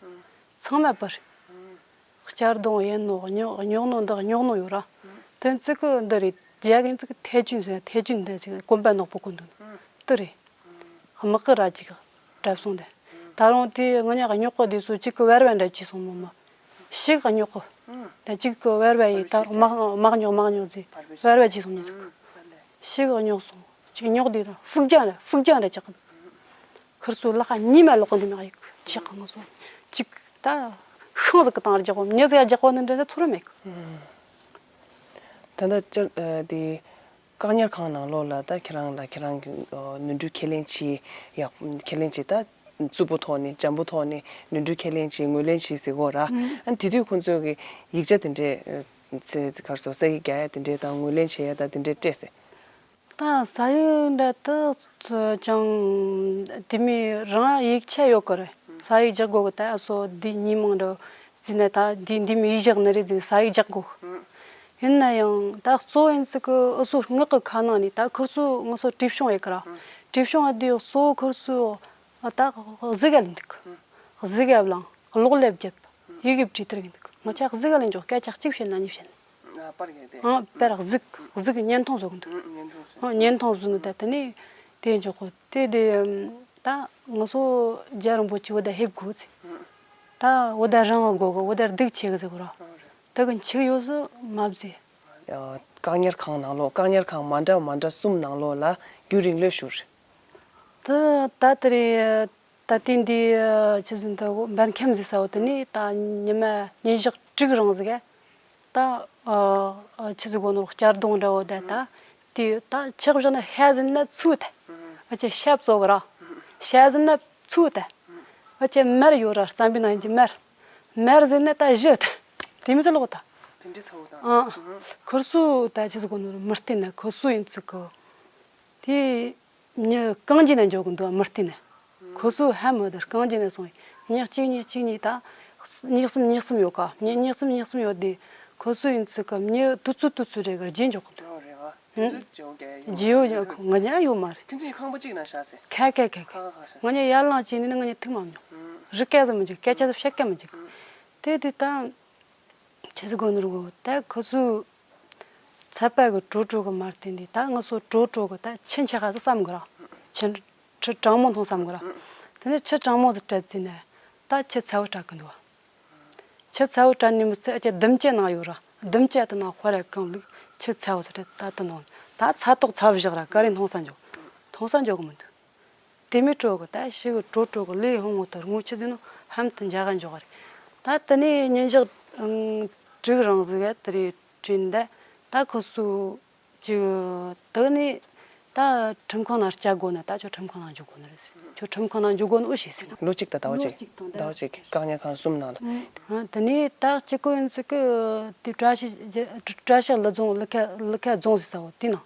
ཚང་མ་བུ་རེད། གཅར་རྡུང་ཡིན་ནོ། རྙོག་རྙོག་ནོ་འདི་རྙོག་ནོ་ཡོད་ར། དེ་ཚིག་གི་འདི་རེད། རྒྱ་གིན་ཚིག་ཐེ་ཅུན་ཟེར། ཐེ་ཅུན་འདི་ཚིག་གོམ་པ་ནག་པོ་གོན་འདུག་དེ་རེད། དམག་གི་ར་ཅིག་གྲབས་སོང་དེ། ད་རུང་དེ་ང་ཉག་རྙོག་གི་དུས་སུ་གཅིག་གི་བར་བ་འདྲ་ཅིག་སོང་མོ་མོ། ཤིག་རྙོག་གི། ད་གཅིག་གི་བར་བ་ཡི་ད་དམག་དམག་རྙོག་དམག་རྙོག་ཟེར། བར་བ་ཅིག་སོང་ནི་ཟིག་ཤིག་རྙོག་སོང་། གཅིག་རྙོག་དུས་ད་ཧྥུག་རྒྱང་ར་ཧྥུག་རྒྱང་ར་ཅིག་ཁིར་སུ་ལ་ཁ་ཉི་མ་ལོག་གོ་འདི་མ་ཡིག་ཅི་ཁ་ང་སོ། ཅིག་ད་ཤིང་ཟིག་གི་སྟེང་རྒྱག་གོ། མྱི་ཟིག་རྒྱག་གོ་ནི་འདྲ་འདྲ་ཚོར་མེད་གི། ད་ལྟ་ཅི་དེ་བཀག་ཉར་ཁང་ནང་ལོགས་ལ་ད་ཁྱེད་རང་ལ་ཁྱེད་རང་གི་ནོར་འཁྲུལ་ཁས་ལེན་བྱས། ཡག་ཁས་ལེན་བྱས། ད་རྩུབ་པོ་ཐོག་ནས་འཇམ་པོ་ཐོག་ནས་ནོར་འཁྲུལ་ཁས་ལེན་བྱས་ངོས་ལེན་བྱས་ཟེར་གོ་ར། ཨ་དེ་དུས་ཁོང་ཚོས་ཀྱི་ཡིག་ཆ་དེ་འདྲས་ཚེ་གར་སོ་ས་ཡིག་རྒྱག་ཡ་དེ་འདྲས་དང་ངོས་ལེན་བྱེད་ཡ་ད་དེ་འདྲས་སྤྲད་ཟེར། ད་ས་ཡིག་འདྲ་དུ་ཅང་དེ་མི་རང་ཡིག་ཆ་ཡོད་གི་རེད། ས་ཡིག་རྒྱག་དགོས་གི། ད་སོ་འདི་ཉིན་མང་འགྲོ་ཟིན་ན་ད་འདི་འདི་མི་ཡིག་བཞག་ནི་རེད་ཟིན་ས་ཡིག་རྒྱག་དགོས་གི། ཡིན་ན་ཡང་ད་གཙོ་ཡིན་ཚིག་གི་ཨུ་སུ་ངག་གི་ཁ་ནང་ནས་ད་ཁིར་སུ་ང་སོ་བྲིས་ཤོང་ཡོད་གི་ར། བྲིས་ཤོང་ཡོད་དུས་གཙོ་ཁིར་སུ་ད་གཟིག་ག་ལེན་འདུག་གཟིག་ག་བླངས། གློག་ཀླད་བརྒྱབ། ཡི་གེ་བྲིས་དེར་གི་འདུག་ང་ཅག་གཟིག་ག་ལེན་འཇོག་སྐད་ཆ་གཅིག་བཤད་ན་གཉིས་བཤད་ན། ཨ་པར་གི་དེ། ཨ་པར་གཟིག་གཟིག་བརྙན་ཐུང་བཟོ་གི་འདུག་ཨ་བརྙན་ཐུང་བཟོ། ཨ་བརྙན་ཐུང་བཟོ་ནི་ད་དེ་ནས་དེ་འཇོག་གོ། དེ་དེ་ད་ང་ཚོ་རྒྱལ་བ་རིན་པོ་ཆེ་བོད་ད་ཧེབ་དགོས་ཚེ། ད་བོད་ད་རང་དབང་དགོས་གི། བོད་ད་སྡུག་ཆེ་གི་ཟེར་གོ་ར། ད་གི་འཆི་གི་ཡོད་ཟི་མ་བཟི། ཨ་བཀག་ཉར་ཁང་ནང་ལོགས། བཀག་ཉར་ཁང་མ་འདྲ་མ་འདྲ་གསུམ་ནང་ལོགས་ལ་རྒྱུན་རིང་ལོས་བཞུགས་རེད། ད་ད་དེ་རེད། ད་ལྟའི་འདི་ཆི་ཟིག་འདི་འབར་ཁམས་ཟིག་ས་བོ་དེ་ནི་ད་ཉི་མ་ཉིན་ཞག་དྲུག་རིང་ཟིག་ག་ད་ཆི་ཟིག་གོ་ནོར་གཅར་རྡུང་འདྲ་བོ་ད་ད་དེ་ད་ཆག་བཞག་ན་ཤ་ཟིན་ན་ཚུ་ད། ཨ་ཅེ་ཤ་བཙོ་གི་ར། ཤ་ཟིན་ན་ཚུ་ད། ཨ་ཅེ་མར་ཡོད་ར། རྩམ་པའི་ནང་གི་མར། མར་ཟིན་ན་ད་བཞི་ད། དེ་མི་ཚོ་ལོག་ད། དེ་འདྲའི་ཚ་བོ་དང་། ཨ་ཁོར་སུ་ད་ཆི་ཟིག་གོ་ནོར་མི་བསྟན་ན་ཁོར་སུ་ཡིན་ཚུག་གི། དེ། མྱི་རྐང་རྗེས་ནས་འཇོག་གི་འདུག་མི་བལྟས་ནས། ཁོ་ཚོ་ཧ་མི་བདེ། རྐང་རྗེས་ནས་སོང་བས། མྱི་གཅིག་གཉིས་གཅིག་གཉིས་ད། མྱི་གསུམ་མྱི་གསུམ་ཡོད་ཀ་མྱི་མྱི་གསུམ་མྱི་གསུམ་ཡོད་དེ། ཁོ་ཚོ་ཡིན་ཚུལ་ག་མྱི་དུས་ཚོད་དུས་ཚོད་རེ་གར་རྗེས་འཇོག་གི་འདུག་རེད་བ། ཧུམ། དུས་ཚོད་རྗེས་འཇོག་གི་ཡོད། རྗེས་འཇོག་ཡོད་ཁོ་ང་ཉལ་ཡོད་མ་རེད། ཁྱེད་ཚོས་ཁང་པ་གཅིག་ནང་བཞག་ཟེར། ཁ་ཁ་ཁ་ཁ། ཁ་ཁ་ཁ་བཞག་ང་ཉལ་ཡར་ལངས་ཅིག་ནི་ང་ཉལ་ཐུག་མ་མྱོང་། ཧུམ། རི་སྐད་ཟིག་མི་འཇིག་སྐད་ཆ་ཟིག་བཤད་སྐད་མི་འཇིག་ཧུམ། དེ་དེ་ད། ཆི་ཟིག་གོ་ནོར་གོ་ད་ཁོ་ཚོས་ཚད་པ་གི་དྲོ་དྲོ་གི་མར་བསྟན་དེ་ད་ང་ཚོ་དྲོ་དྲོ་གི་ད་ཆུ་འཁྱག་ག་ཟིག་བསམ་གི་ར། ཆུ་ཆུ་གྲང་མོ་འཐུང་བསམ་གི་ར། དེ་ནས་ཆུ་གྲང་མོ་ཟིག་སྤྲད་ཟིན་ན་ད་ཆུ་ཚ་བོ་སྤྲད་གི་འདུག་ཆུ་ཚ་བོ་སྤྲད་ནས་མི་ཚད་ཨ་ཅེ་ལྡུམ་ཅེ་ནང་ཡོད་ར། ལྡུམ་ཅེ་དེ་ནང་ཧོ་ར་གང་བླུགས་ཆུ་ཚ་བོ་ཟིག་སྤྲད་ད་དེ་ནང་ད་ཚ་ཏོག་ཚ་བོ་བཞག་ར་ཀ་རེ་འཐུང་ས་འཇོག་འཐུང་ས་འཇོག་གི་མི་འདུག་དེ་མི་སྤྲོ་གི་ད་ཤི་གི་དྲོ་དྲོ་གི་ལས་ཧོང་ངོ་ལྟར་ངོ་ཆི་ཟིན་ནོ་ཧམ་དུ་འཇག་ག་འཇོག་གི་རེད། ད་དེ་ནས་ཉིན་ཞག་དྲུག་རིང་ཟིག་ག་དེ་རེད་དྲིན་ད་ད་ཁོ་སུ་ཅིག་དེ་ནས་ད་ཁྲིམས་ཁང་ནང་བསྐྱལ་དགོས་ན་ད་ཁྱོད་ཁྲིམས་ཁང་ནང་འཇུག་དགོས་ནི་རེད་ཟེར། ཁྱོད་ཁྲིམས་ཁང་ནང་འཇུག་དགོས་ནི་ཨུ་ཤི་ཟེར། ལོ་གཅིག་ད་ཟླ་བ་གཅིག་ཟླ་བ་གཅིག་བཀག་ཉར་ཁང་གསུམ་ནང་ལ། དེ་ནས་ད་གཅིག་གོ་ཡིན་ཟིག་གི་དེ་བཀྲ་ཤིས་བཀྲ་ཤིས་ལི་རྫོང་ལི་ཁ་ལི་ཁ་རྫོང་ཟེར་ས་བོ་དེ་ནང་།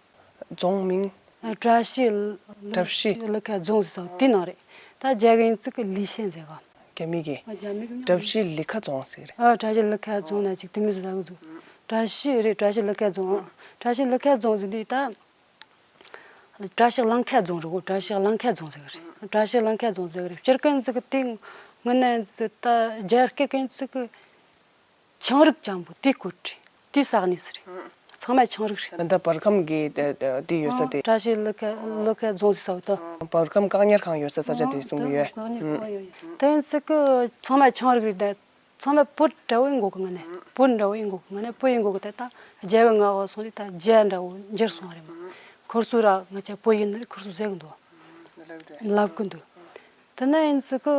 རྫོང་མིང་། བཀྲ་ཤིས། བཀྲ་ཤིས། ལི་ཁ་རྫོང་ཟེར་ས་དེ་ནང་རེད། ད་རྒྱ་གི་ཡིན་ཙི་གི་ལི་ཤན་ཟེར་བ། རྒྱ་མི་གི། ཨ་རྒྱ་མི་གི་མིང་། བཀྲ་ཤིས་ལི་ཁ་རྫོང་ཟེར། ཨ་བཀྲ་ཤིས་ལི་ཁ་རྫོང་ན་ཅིག་དེ་མི་ཟེར་ས་གི་འདུག་བཀྲ་ཤིས་རེད། བཀྲ་ཤིས་ལི་ཁ་རྫོང་། བཀྲ་ཤིས་ལི་ཁ་རྫོང་ཟེར་དུས་ད། བཀྲ་ཤིས་གླང་ཁ་རྫོང་རེད་གོ་བཀྲ་ཤིས་གླང་ཁ་རྫོང་ཟེར་གི་རེད། བཀྲ་ཤིས་གླང་ཁ་རྫོང་ཟེར་གི་རེད། སྤྱིར་གན་ཙི་གི་དེ་ངི་ན་ཙི་ད་རྒྱ་སྐད་གན་ཙི་གི། ཆང་རིགས་ཅན་པོ་དེ་བཀོད་དྲི་དེ་ས་གནས་སུ་རེད། ཚང་མ་ཆང་རིགས་རེད། ད་ལྟ་བར་ཁམས་ཀྱི་དེ་དེ་ཡོད་ས་དེ། བཀྲ་ཤིས་ལི་ཁ་ལི་ཁ་རྫོང་ཟེར་ས་བོ་ད། བར་ཁམས་བཀག་ཉར་ཁང་ཡོད་ས་ས་ཆ་དེ་གསུང་གི་ཡོད། དེ་ཚིག་གི་ཚང་མ་ཆང་རིགས་རེད་ད། ཚང་མ་བོད་འདྲ་བོ་ཡིན་གོ་གི་ང་ནི་ བོད་འདྲ་བོ་ཡིན་དགོས་གི། ང་ནི་བོད་ཡིན་དགོས་གི། ད་ད་རྒྱ་གི་ང་བ་སོང་དུས་ད་རྒྱ་འདྲ་བོ་འགྱུར་སོང་བ་རེད་མོ། ཁུར་སུ་ར་ང་ཆ་བོད་ཡིན་ནི་རེད། ཁུར་སུ་ཟེར་གི་འདུག་ལབ་གི་འདུག་དེ་ན་ཡིན་ཙི་གི་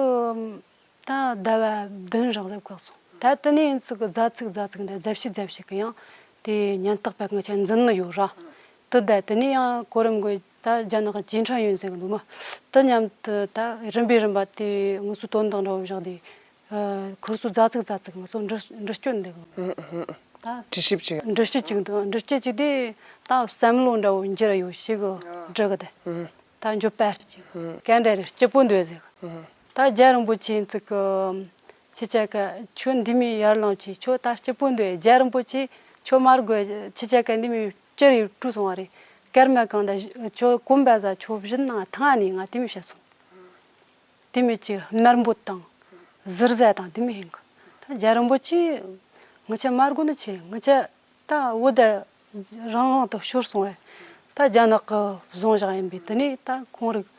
ད་ཟླ་བ་བདུན་རག་ལས་བཀག་སོང་། ད་དེ་ནས་ཡིན་ཙི་གི་ཟླ་ཚིགས་ཟླ་ཚིགས་འདྲ་ཟླ་ཕྱེད་ཟླ་ཕྱེད་གི་ཡང་དེ་ཉེན་རྟགས་པ་ང་ཆ་འཛིན་ནི་ཡོད་ར། དེ་ད་དེ་ནས་ཡང་གོ་རིམ་གི་ད་རྒྱ་ནག་གི་ཅིན་ཁྲང་ཡོན་ཟེར་གི་འདུག་མོ། དེ་མཉམ་དུ་ད་རིམ་པས་རིམ་པ་དེ་ང་ཚོའི་དོན་དག་འདྲ་བོ་བཞག་དེ། ཨ། ཁུར་སུ་ཛ་ཚིག་ཛ་ཚིག་ང་ཚོ་འདྲི་འདྲི་སྐྱོན་འདི་གི། ཨུ་ཨུ། ད་དྲི་ཞིབ་ཅིག་འདྲི་སྐྱོན་ཅིག་འདུག་འདྲི་སྐྱོན་ཅིག་དེ་ད་བསམ་བློ་འདྲ་བོ་འགྱུར་ཡོད་ཞིག་གི་འདྲི་གི་དེ། ཨུ། ད་འགྱོད་པ་ཅིག་ཨུ། ག་འདྲ་རེད། སྐྱིད་པོ་འདུག་ཟེར་གི། ཨུ། ད་རྒྱལ་རིན་པོ་ཆེ་ཚིག་གི། ཁྱེད་ཅག་ག་ཁྱོད་འདི་མོ་ཡར་ལངས་ཀྱིས། ཁྱོད་ད་སྐྱིད་པོ་འདུག་རྒྱལ་རིན་པོ་ཆེ་ཁྱོད་མར་དགོས། ཁྱེད་ཅག་ག་འདི་མོ་སྤྱིར་ཡོད་བྲོས་སོང་བ་རེད། སྐར་མ་གང་ད་ཁྱོད་གོམ་པ་ཟ། ཁྱོད་བཞིན་ན་ཐང་ནས་ང་དེ་མོ་བཤད་སོང་། དེ་མོ་ཅིག་དམར་འབོད་དང་ཟུར་ཟ་དང་དེ་མོ་ཡིན་གི། ད་རྒྱལ་རིན་པོ་ཆེ་ང་ཆ་མ་དགོས་ནི་ཆེ། ང་ཆ་ད་བོད་ད་རང་དབང་དུ་ཤོར་སོང་བས། ད་རྒྱ་ནག་གི་བཟུང་བཞག་ཡིན་པས། དེ་ནས་ད་ཁོང་རིགས་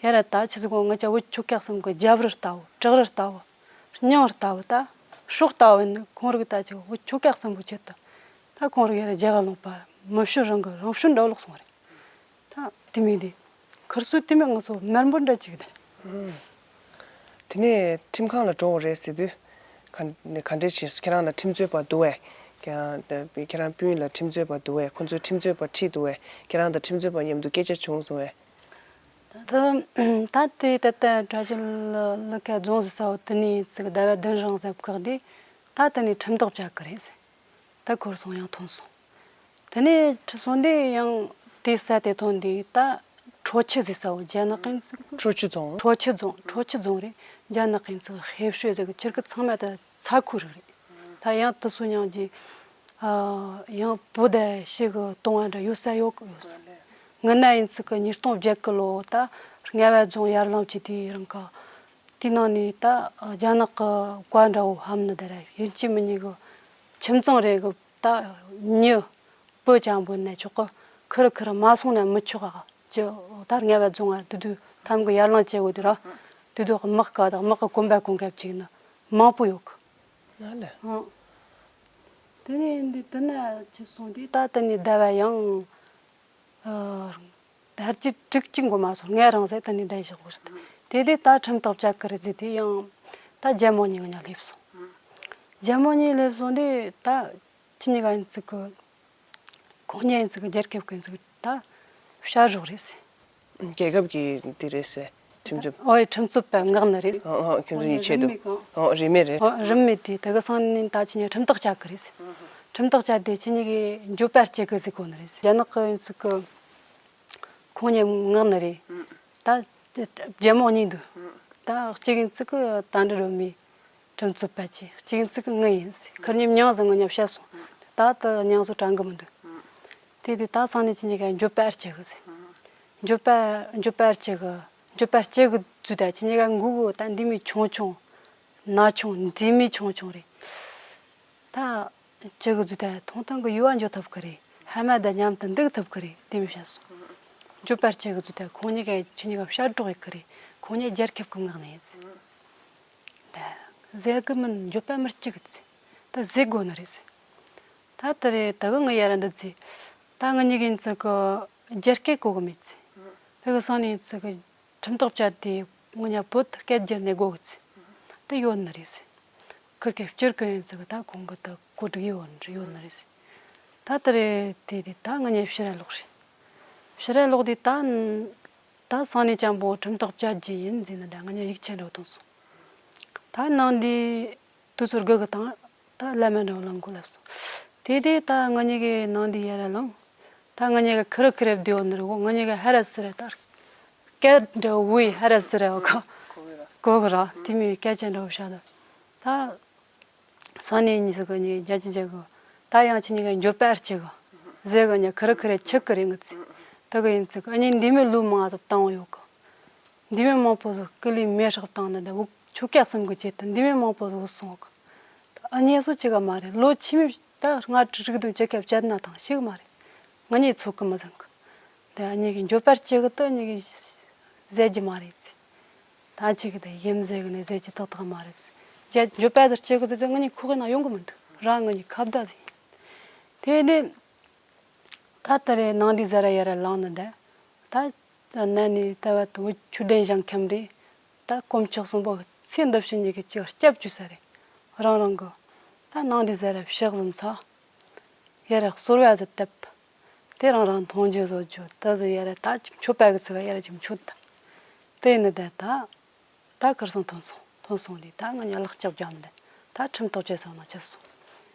ཡ་ར་ད་ཆི་ཟིག་གོ། ང་ཆ་བོད་ཆོལ་ཁ་གསུམ་གི་རྒྱབ་རི་ལྟ་བུ། བྲག་རི་ལྟ་བུ། སྙིང་རི་ལྟ་བུ། ད་སྲོག་ལྟ་བུ་ཡིན་ནི། ཁོང་རིགས་ད་ཆི་བོད་ཆོལ་ཁ་གསུམ་པོའི་ཆེད་དུ་ད་ཁོང་རིགས་ཡ་ར་རྒྱ་གར་ལུང་པ་མི་ཤོར་རང་གི་རང་ཤོར་འདྲ་བོ་ལོག་སོང་བ་རེད། ད་དེ་མིན་དེ། ཁུར་སུ་དེ་མིན་ང་ཚོ་དམར་འབོད་འདྲ་ཅིག་དེ། དེ་ནས་ཁྲིམས་ཁང་ལ་འགྲོ་བ་རེད་ཟེར་དུས། ག་ག་འདྲས་བྱས་སོང་། ཁྱེད་རང་ལ་ཁྲིམས་རྩོད་པ་འདུག་བས། ཁྱེད་རང་ཁྱེད་རང་སྤུན་ལ་ཁྲིམས་རྩོད་པ་འདུག་བས། ཁོ་ཚོས་ཁྲིམས་རྩོད་པ་ཁྲིད་འདུག་བས། ཁྱེད་རང་དང་ཁྲིམས་རྩོད་པ་མཉམ་དུ་སྐད་ཆ་བྱུང་སོང་བས། ད་ད་ད་དེ་ད་ལྟ་བཀྲ་ཤིས་ལ་ལ་ཀ་རྫོང་ཟེར་ས་བོ་དེ་ནས་ཚིག་ཟླ་བ་བདུན་རིང་ཟེར་བཀག་དུས། ད་དེ་ནས་ཁྲིམས་ཐག་བཅད་གི་རེད་ཟེར། ད་ཁུར་སོང་ཡང་ཐོན་སོང་། དེ་ནས་ཁྲིད་སོང་དུས་ཡང་དེ་ས་དེ་ཐོན་དུས་ད་ཁྲོ་ཆུ་ཟེར་ས་བོ་རྒྱ་ནག་གི་ཚིག་ཁྲོ་ཆུ་རྫོང་། ཁྲོ་ཆུ་རྫོང་། ཁྲོ་ཆུ་རྫོང་རེད། རྒྱ་ནག་གི་ཚིག་ཧེ་ཤུ་ཟེར་གི། ཁྱེད་ཀྱི་ཚང་མ་ད་ཚ་ཁུ་རིགས་རེད། ད་ཡང་དུ་སུ་མྱང་གི། ཨ། ཡང་བོད་ད་ཞིག་གི་གཏོང་བ་འདྲ་ཡོད་ས་ཡོད་གི་ཡོད་ས། ངི་ན་ཡིན་ཚིག་གི་ཉིས་སྟོང་བརྒྱད་གི་ལོ་ད་རྔ་བ་རྫོང་ཡར་ལངས་ཀྱི་དུས་རང་ག། དེའི་ནང་ནས་ད་རྒྱ་ནག་གི་བཀའ་འདྲ་བོ་ཧམ་ནི་ད་ར་ཡིན་གཅིག་མིན་གཉིས་གི་ཁྱིམ་ཚང་རེ་གི་ད་མྱི་སྤུ་ཅན་པོ་ནས་ཆོག་གི། ཁུ་རུ་ཁུ་རུ་མ་སོང་ན་མི་ཆོག་ག་ཅི། ད་རྔ་བ་རྫོང་ང་དུ་དུ་ཐམ་གི་ཡར་ལངས་བྱེད་དགོས་དུས་ར། དུ་དུ་དམག་ག་དང་དམག་གི་གོམ་པ་གོང་གབ་ཅིག་ནི་མང་པོ་ཡོད་གི། ན་ལ། ཨང་། དེ་ནས་འདི་དེ་ན་ཆི་སོང་དུས་ད་དེ་ནས་ཟླ་བ་ཡང་། ཨ། ད་ཅི་དྲུག་ཅུ་འགོར་མ་སོང་། ང་རང་ཟེར་དེ་ནས་བསྡད་བཞག་གོ་ཟེར། དེ་དུས་ད་ཁྲིམས་ཐག་བཅད་གི་རེད་ཟེར་དུས་ཡང་ད་རྒྱལ་མོ་གཉིས་ང་ཉ་སླེབས་སོང་། རྒྱལ་མོ་གཉིས་སླེབས་སོང་དུས་ད་ཁྱི་གཉིས་ཀ་ཡིན་ཚིག་གི། ཁོང་གཉིས་ཡིན་ཚིག་གི་རྒྱལ་ཁབ་ཀྱི་ཡིན་ཚིག་ད་བྱ་རོག་རེད་ཟེར། རྒྱལ་ཁབ་ཀྱི་དེ་རེད་ཟེར། ཁྲིམས་རྩོད། ཨོ་ཡ། ཁྲིམས་རྩོད་པ་མངགས་ནི་རེད། ཨོ་ཨོ། ཁྱོད་ཚོ་ཡིད་ཆེས་འདུག་ཨོ་རིན་མེད་རེད། ཨོ་རིན་མེད་དེ་ད་གི་སང་ཉིན་ད་ཁྱི་གཉིས་ཁྲིམས་ཐག་བཅད་གི་རེད་ཟེར། ཁྲིམས་ཐག་བཅད་དེ་ཁྱི་གཉིས་ཀྱི་འགྱོད་པ་སྐྱེ་གི་ཟེར་གོ་ནི་རེད་ཟེར། རྒྱ་ནག་གི་ཡིན་ཚིག་གི། ཁོང་གཉིས་མངགས་ནི་རེད། ད་རྒྱལ་མོ་གཉིས་འདུག་ད་གཅིག་ཡིན་ཚིག་གི་ད་འདྲི་རོ་མི་ཁྲིམས་རྩོད་པ་ཅིག་གཅིག་ཡིན་ཚིག་གི་ངི་ཡིན་ཟེར། ཁིར་གཉིས་མྱང་ཟིག་ངི་མཉམ་བཤད་སོང་། ད་ད་མྱང་ཟིག་དྲང་གི་མི་འདུག་དེ་དུས་ད་སང་ཉིན་ཁྱི་གཉིས་ཀ་འགྱོད་པ་སྐྱེ་གི་ཟེར། འགྱོད་པ་འགྱོད་པ་སྐྱེ་གི། འགྱོད་པ་སྐྱེ་གི་ཚུལ་ད་ཁྱི་གཉིས་ཀ་མགོ་གི་ད་འདི་མོ་ཆུང་ཆུང་། ན་ཆུང་འདི་མོ་ཆུང་ཆུང་རེད། ད་ཁྱི་གི་ཚུལ་ད་ཐུང་ཐུང་གི་ཡུལ་བ་འགྱོ་ཐུབ་གི་རེད། ཧ་མ་ད་མཉམ་དུ་འདུག་ཐུབ་གི་རེད། དེ་མོ་བཤད་སོང་། འགྱོད་པ་སྐྱེ་གི་ཚུལ་ད་ཁོང་གཉིས་ཀ་ཁྱི་གཉིས་ཀ་བཤད་གྲོགས་ཡེ་གི་རེད། ཁོང་གཉིས་རྒྱལ་ཁབ་གི་མངགས་ནི་ཡིན་ཟེར། ད་ཟེར་གི་མིན། འགྱོད་པ་མི་སྐྱེ་གི་ཟེར། ད་ཟེར་དགོས་ནི་རེད་ཟེར། ད་དེ་རེད། ད་གི་ངི་ཡ་ར་འདི་ཚེ། ད་ང་གཉིས་ཀྱི་ཚིག་གི་རྒྱ་སྐད་གོ་གི་མེད་ཚེ། ད་གི་སང་ཉིན་ཚིག་གི་ཁྲིམས་ཐག་བཅད་དེ་ང་གཉིས་བོད་སྐད་སྒྱུར་ནས་གོ་གི་ཚེ། ད་ཡོད་ནི་རེད་ཟེར། ཁིར་སྐད་སྤྱིར་གི་ཡིན་ཚིག་གི་ད་ཁོང་གི་ད་གོ་སྒྲིག་ཡོད་ནི་ཡོད་ནི་རེད་ཟེར། ད་དེ་རེད། དེ་དེ་ད་ང་གཉིས་ཕྱིར་ར་ལོག་རེད། ཕྱིར་ར་ལོག་དེ་ད། ད་སང་ཉིན་ཅང་པོ་ཁྲིམས་ཐག་བཅད་རྒྱུ་ཡིན་ཟེར་ནི་ད་ང་གཉིས་ཡིག་ཆ་འདྲ་བོ་བཏོན་སོང་། ད་ནང་དེ། དུས་ཚོད་དགུ་གི་དང་། ད་བླ་མ་འདྲ་བོ་ལ་མགོ་ལབ་སོང་། དེ་དུས་ད་ང་གཉིས་ཀྱི་ནང་དེ་ཡར་ལངས། ད་ང་གཉིས་ཀྱི་ཁུ་རུ་ཁུ་རུ་བསྡད་ཡོད་ནི་རེད་གོ། ང་གཉིས་ཀྱི་ཧ་ར་སི་ར་ད། སྐད་འདྲ་བོ་ཧ་ར་སི་ར་གོ། གོ་གི་ར། དེ་མོ་སྐད་ཆ་འདྲ་བོ་བཤད་ད། ད་སང་ཉིན་གཉིས་སུ་གི་གཉིས་རྒྱ་ཆེ་རྒྱ་གི། ད་ཡང་ཁྱེད་གཉིས་ཀ་འགྱོད་པ་སྐྱེ་གི། ཟེར་གི་ཉ་ཁུ་རུ་ཁུ་རུ་ཆགས་གི་རེད་ང་ཚོ། ད་གི་ཡིན་ཚིག་གི་ཨ་ནི་འདི་མོ་ལོ་མང་ཙམ་བཏང་ཡོད་གི། འདི་མོ་མང་པོ་ཟིག་སྐུ་ལུས་མེ་སྲེག་བཏང་ནི་ད་འུ་ཆོ་སྐྱ་གསུམ་གི་ཆེད་དུ་འདི་མོ་མང་པོ་ཟིག་སོང་གི། ད་ཨ་ནི་སུ་ཅི་ག་མ་རེད། ལོ་ཕྱི་མི་ད་ལྔ་དྲུག་དྲུག་བདུན་བཅུ་སྐྱ་བཅད་ན་ཐང་ཤི་གི་མ་རེད། ང་གཉིས་ཚོ་གི་མི་ཟིན་གི། ད་ཨ་ནི་གི་འགྱོད་པ་སྐྱེ་གི། ད་ཨ་ནི་གི་ཟེར་རྒྱུ་མ་རེད་ཟེར། ད་ཅི་གི་ད་ཡིན་ཟེར་གི་ནི་ཟེར་རྒྱུ་ཏག་ཏག་མ་རེད་ཟེར། འགྱོད་པ་ཟེར་སྐྱེ་གི་ཟེར་ཟེར་ང་གཉིས་ཁོག་གི་ནང་ཡོང་གི་མི་འདུག་ར་ང་གཉིས་ཁ་བརྡ་ཟིན། དེ་ནས་ད་ལྟ་རེ་ནང་དེ་ཟ་ར་ཡ་ར་ལངས་ནི་འདྲ། ད་ནན་ནི་ལྟ་བ་དུ་ཆུ་ལྡན་ཞིང་ཁམས་རེད། ད་དཀོན་མཆོག་གསུམ་པོ་ཚེ་འདི་ཕྱི་གཉིས་ཀྱི་ཅིག་སྐྱབས་བཅོལ་ས་རེད། རང་རང་གི་ད་ནང་དེ་ཟ་ར་ཕྱག་ཟིམ་ཚ། ཡ་ར་གསོལ་བ་ཟིག་བཏབ། དེ་རང་རང་མཐོང་རྒྱུ་བཟོ་རྒྱུ་ད་ཟིག་ཡ་ར་ད་ཅིག་མཆོད་པ་གི་ཚིག་ཡ་ར་ཅིག་མཆོད་ད། དེ་ནི་ད་ད། ད་ཁིར་སང་ཐོན་སོང་། ཐོན་སོང་ལས་ད་ང་གཉིས་ལག་ལྕགས་བརྒྱབ་ནས་ད་ཁྲིམས་ཐག་བཅད་སོང་ན་ཁྱེར་སོང་།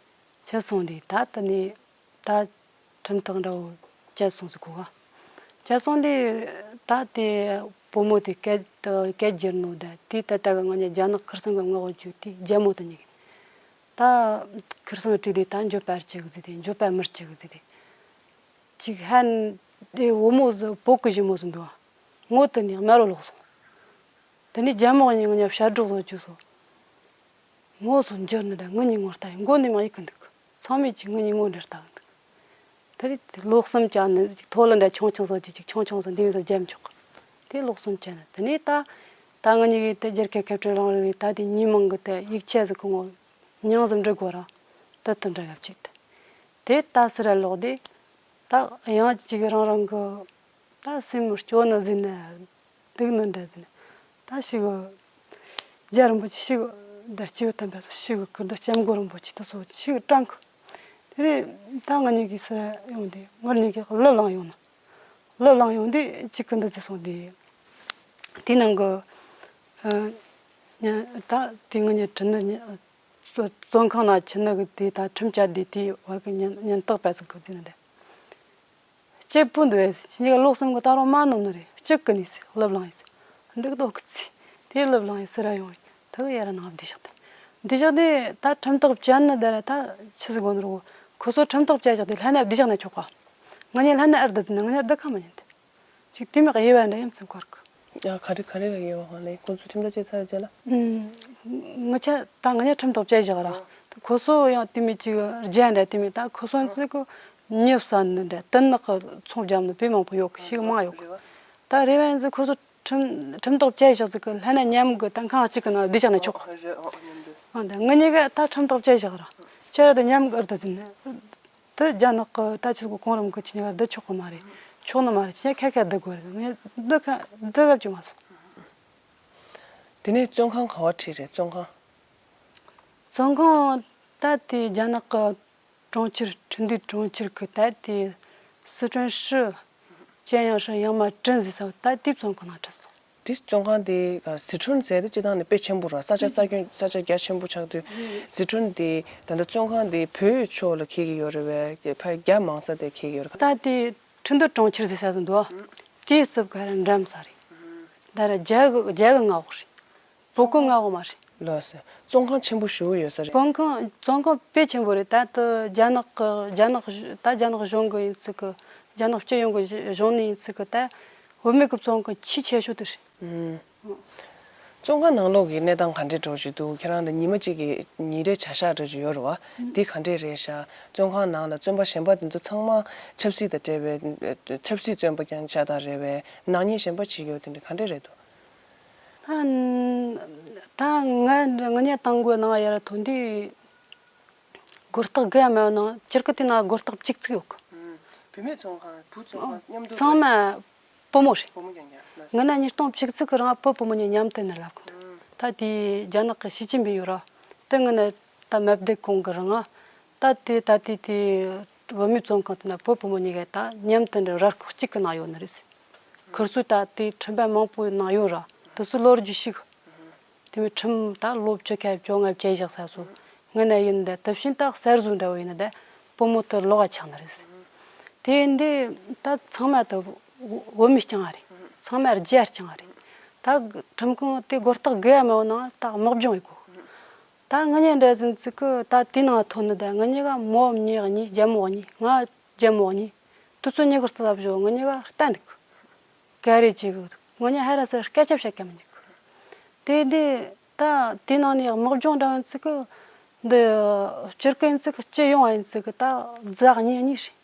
ཁྱེར་སོང་ལས་ད་དེ་ནས་ད་ཁྲིམས་ཐག་འདྲ་བོ་བཅད་སོང་ཟིག་གོ་ག་བཅད་སོང་ལས་ད་དེ་བུ་མོ་དེ་སྐད་སྐད་བསྒྱུར་ནོ་ད་དེ་ད་ལྟ་གི་ང་གཉིས་རྒྱ་ནག་ཁིར་སང་གི་ངག་བོ་བརྗོད་དེ་རྒྱལ་མོ་དེ་གཉིས་ཀྱིས། ད་ཁིར་སང་བྲིས་དེ་ད་འགྱོད་པ་བྱེད་གི་ཟིག་དེ་འགྱོད་པ་མི་བྱེད་གི་ཟིག་དེ། ཅིག་ཧན། དེ་བུ་མོ་ཟིག་བོད་གི་ཞི་མོ་ཟིག་འདུག་ངོ་དེ་ནས་དམར་རོ་ལོག་སོང་། དེ་ནས་རྒྱ་མོ་གཉིས་ང་གཉིས་ཞབས་བྲོ་བཟོ་བཅུག་སོང་། ངོ་སོ་འགྱུར་ནི་ད་ངུ་ཉིན་ངོ་ལྟ་ཡི་མགོ་ནས་མ་ཡིག་གི་འདུག་ཚང་མས་ཅིག་ངུ་ཉིན་ངོ་འདྲ་ལྟ་གི་འདུག་དེ་རིགས་ལོ་གསུམ་བཅད་ནི་ཅིག་ཐོ་ལ་འདྲ་ཆུང་ཆུང་བཟོ་རྒྱུ་ཅིག་ཆུང་ཆུང་བཟོ་འདི་མི་བཟོ་རྒྱབ་འཇོག་གི་དེ་ལོ་གསུམ་བཅད་ནི་དེ་ནས་ད་ད་ང་གཉིས་ཀྱིས་དེ་རྒྱལ་ཁབ་ཁ་བྲལ་རང་རེད། ད་དེ་ཉིན་མང་གི་དེ་ཡིག་ཆ་ཟིག་གི་ངོ་མྱིང་ཟིག་འབྲི་དགོས་ར་དེ་དང་འདྲ་ག་ཅིག་དེ་དེ་ད་སི་ར་ལོག་དེ་ད་ཡང་ཅིག་རང་རང་གི་ད་སེམས་སྐྱོ་ནི་ཟིན་ནི། སྡུག་ནི་འདྲ་ཟིན། ད་ཞིག་རྒྱལ་རིན་པོ་ཆེ་ཞིག་ད་སྐྱེས་བུ་དམ་པ་ཚོ་ཞིག་ཀིར་ད་སྐྱབས་མགོན་རིན་པོ་ཆེ་དེ་ཚོ་ཞིག་དྲངས་གི་དེ་ནས་ད་ང་གཉིས་ཀྱིས་སུ་ཡོང་དེ་ངར་གཉིས་ཀྱིས་གླུ་བླངས་ཡོང་ན། གླུ་བླངས་ཡོང་དེ་གཅིག་གི་འདི་ཚེ་སོང་དེ། དེ་ནང་གི་ཨ་ཉ་ད་དེ་ང་གཉིས་ཁྲིད་ནི་བཙོན་ཁང་ནང་ཁྱེར་ནི་གི་དེ་ད་ཁྲིམས་བཅད་དེ་དེའི་བར་གི་ཉིན་ཉིན་རྟག་པ་ཚོ་གི་དེ་ནི་འདྲ། སྐྱིད་པོ་འདུག་ཨེ་ཟེར་ཁྱེད་གཉིས་ཀ་ལོ་གསུམ་གི་ད་རུང་མ་ནོར་ནི་རེད། གཅིག་གི་ནི་ཟེར་གླུ་བླངས་ཡིན་ཟེར་འབྲུག་རྡོ་གི་ཚེ་དེ་གླུ་བླངས་ཡིན་ཟེར་ར་ཡོང་ཡིན་ད་གི་ཡ་ར་ནང་བདེ་ཤག་དེ་བདེ་ཤག་དེ་ད་ཁྲིམས་ཐག་བཅད་ནི་དེ་ར་ད་ཆི་ཟིག་གོ་ནོར་གོ་ཁོ་ཚོ་ཁྲིམས་ཐག་བཅད་ཞག་དེ་ལྷན་ནེ་བདེ་ཤག་ནས་ཆོག་ག་ང་གཉིས་ལྷན་ནེ་ཨར་ད་ཟིན་ན་ང་གཉིས་ཨར་ད་ཁ་མ་ཉན་དེ་ཅིག་དེ་མི་གཡས་པ་འདྲ་ཡིན་ཚང་ཁོར་གི་ཡ་ག་རེ་ག་རེ་ལ་ཡོད་ཧ་ལས་ཁོང་ཚོ་ཁྲིམས་ཐག་བཅད་ཚར་རྗེས་ལ། ཨུམ། ང་ཆ་ད་ང་ཉ་ཁྲིམས་ཐག་བཅད་བཞག་ར། ཁོ་ཚོ་ཡང་དེ་མི་གཅིག་རྒྱ་འདྲ་དེ་མི་ད་ཁོ་ཚོ་ཚོ་གི་ཉེ་བསམ་ནི་འདྲ་དུ་ནག་གི་ཚོང་རྒྱབ་ནི་དཔེ་མང་པོ་ཡོད་གི་ཞིག་མང་ཡོད་གི་ད་རེ་བ་ཡིན་ཚེ་ཁོ་ཚོ་ཁྲིམས་ཁྲིམས་ཐག་བཅད་བཞག་ཚེ་གི་ལྷན་ན་མཉམ་གི་ད་ཁང་གཅིག་གི་ནང་བསྡད་བཞག་ནི་ཆོག་ཨ་འདྲ་ང་གཉིས་ཀ་ད་ཁྲིམས་ཐག་བཅད་བཞག་ར། ཁྱེད་ར་ད་མཉམ་གི་ཨར་ད་དེ་ནི། དེ་རྒྱ་ནག་གི་ད་ཆི་གོ་གོང་རིམ་གི་ཆི་ཉག་བསྡུ་ཆོག་གི་མ་རེད། ཆོག་ནི་མ་རེད། ཆི་ཉག་ཁ་ཁ་བསྡུ་དགོས་རེད། ངས་བསྡུ་ཁ་བསྡུ་གབ་ཅིག་མ་སོང་། དེ་ནས་བཙོན་ཁང་ག་བ་ཁྲིད་རེད་བཙོན་ཁང་། བཙོན་ཁང་ད་དེ་རྒྱ་ནག་གི་གྲོང་ཁྱེར་ཁྲིན་ཏུའུ་གྲོང་ཁྱེར་གི་ད་དེ་སི་ཁྲོན་市 ཅན་ཡང་ཧྲི་ཡང་མ་ཀྲིན་ཟེར་ས་ད་དེ་བཙོན་ཁང་ནང་ཁྲིད་སོང་། དེ་བཙོན་ཁང་དེ་ག་ཟི་ཁྲོན་ཟེར་དེ་སྤྱི་བཏང་ནས་དཔེ་ཆེན་པོ་ར་ས་ཆ་ས་ཁྱོན་ས་ཆ་རྒྱ་ཆེན་པོ་ཆགས་དུས་ཟི་ཁྲོན་དེ་ད་ལྟ་བཙོན་ཁང་དེ་བོད་ཕྱོགས་ལ་འཁེལ་གྱི་ཡོད་རེད་བས་ཕ་རྒྱ་མང་ས་དེ་འཁེལ་གྱི་ཡོད་རེད། ད་དེ་ཁྲིན་ཏུའུ་གྲོང་ཁྱེར་ཟེར་ས་དུ་འདུག་དེའི་རྩིབ་ག་ར་འགྲམ་ས་རེད། ད་ར་རྒྱ་གི་རྒྱ་གི་མངའ་འོག་རེད། བོད་གི་མངའ་འོག་མ་རེད། ལགས་སོ། བཙོན་ཁང་ཆེན་པོ་ཞེ་པོ་ཡོད་ས་རེད། བཙོན་ཁང་བཙོན་ཁང་དཔེ་ཆེན་པོ་རེད། ད་ལྟ་རྒྱ་ནག་གི་རྒྱ་ནག་ད་རྒྱ་ནག་གཞུང་གི་ཡིན་ཚུལ་གི་རྒྱ་ནག་སྤྱི་ཡོངས་གི་གཞུང་ནས་ཡིན་ཚུལ་གི་ད་བུད་མེད་ཀྱི་བཙོན་ཁང་ཆེས་ཆེ་ཤོས་དེ་རེད། ཨུམ། བཙོན་ཁང་ནང་ལོགས་ཀྱི་གནས་སྟངས་ག་འདྲས་འགྲོ་བཞིན་འདུག་ཁྱེད་རང་ལ་ཉི་མ་གཅིག་གི་ཉིན་རེ་བྱ་གཞག་འདྲ་ཅིག་ཡོད་རེད་བ། འདི་ག་འདྲས་རེད་ཤག་བཙོན་ཁང་ནང་ལ་བཙོན་པ་གཞན་པ་དེ་ཚོ་ཚང་མ་ཆབ་སྲིད་དང་འབྲེལ་བའི་ཆབ་སྲིད་བཙོན་པ་རྐྱང་ཤག་དང་རེད་བས་ནག་ཉེས་གཞན་པ་ཅིག་ཡོད་དེ་འདྲ་ག་འདྲས་རེད་འདུག་ད་ད་ང་ང་གཉིས་བཏང་དགོས་ནང་ཡར་ཐོན་དུས་སྒོར་རྟགས་དགུ་ཡང་མེད་ནང་སྤྱིར་ཀི་དེ་ན་སྒོར་རྟགས་གཅིག་ཙིག་ཡོད་གི་བུད་མེད་ཚོང་ཁང་བུ་ཚོང་ཁང་མཉམ་དུ་ཚང་མ་བུ་མོ་རེད། བུ་མོ་རྐྱང་རྐྱང་ལ་ང་ན་ཉིས་སྟོང་གཅིག་ཙིག་གི་རིང་བུ་བུ་མོ་གཉིས་མཉམ་དུ་ནས་ལབ་གི་འདུག་ད་དེ་རྒྱ་ནག་གི་ཞི་ཅིན་ཕིང་ཡོད་ར་དེ་ང་ན་ད་མ་བསྡད་གོང་གི་རིང་ད་དེ་ད་དེ་དེ་བུད་མེད་བཙོན་ཁང་དེ་ན་བུ་བུ་མོ་གཉིས་ཀ་ད་མཉམ་དུ་འདྲ་ར་ཁོག་གཅིག་གི་ནང་ཡོད་ནི་རེད། ཁིར་ཚོས་ད་དེ་ཁྲིམས་དཔོན་མང་པོའི་ནང་ཡོད་ར་དེ་ཚོ་ལོ་རྒྱུས་ཤིག་དེ་མི་ཁྲིམས་ད་ལོ་བཅུ་ཁ་བཅོ་ལྔ་བཅད་བཞག་ས་སོ་ངི་ན་ཡིན་ད་དེ་བཞིན་ད་གསར་བཟོ་འདྲ་བོ་ཡིན་ན་ད་བུ་མོ་དེ་ལོག་ག་ཆགས་ནི་རེད། དེ་འདི་ད་ཚང་མ་ད་བུད་མེད་རྐྱང་རེད། ཚང་མ་རྒྱ་རྐྱང་རེད། ད་ཁྲིམས་ཁང་དེ་སྒོར་རྟགས་དགུ་ཡ་མེད་ནང་ད་དམག་སྦྱོང་ཡི་གོ་ད་ང་གཉིས་འདྲ་ཟིན་ཚིག་གི་ད་དེའི་ནང་ཐོན་ནི་ད་ང་གཉིས་ཀ་མོ་གཉིས་གཉིས་རྒྱ་མོ་གཉིས་ང་རྒྱ་མོ་གཉིས་དུས་ཚོད་ཉི་ཤུ་རྩ་བཞག་ང་གཉིས་ཀ་ལྟ་འདུག་ག་རེ་བྱེད་གི་ང་གཉིས་ཧ་ར་སར་སྐད་ཆ་བཤད་ཀྱི་མི་འདུག་དེ་དེ་ད་དེའི་ནང་ནས་དམག་སྦྱོང་འདྲ་བ་ཚིག་གི་འདི་སྤྱིར་གི་ཡིན་ཚིག་གི་སྤྱི་ཡོང་བ་ཡིན་ཚིག་གི་ད་རྫ་གཉིས་གཉིས་རེད།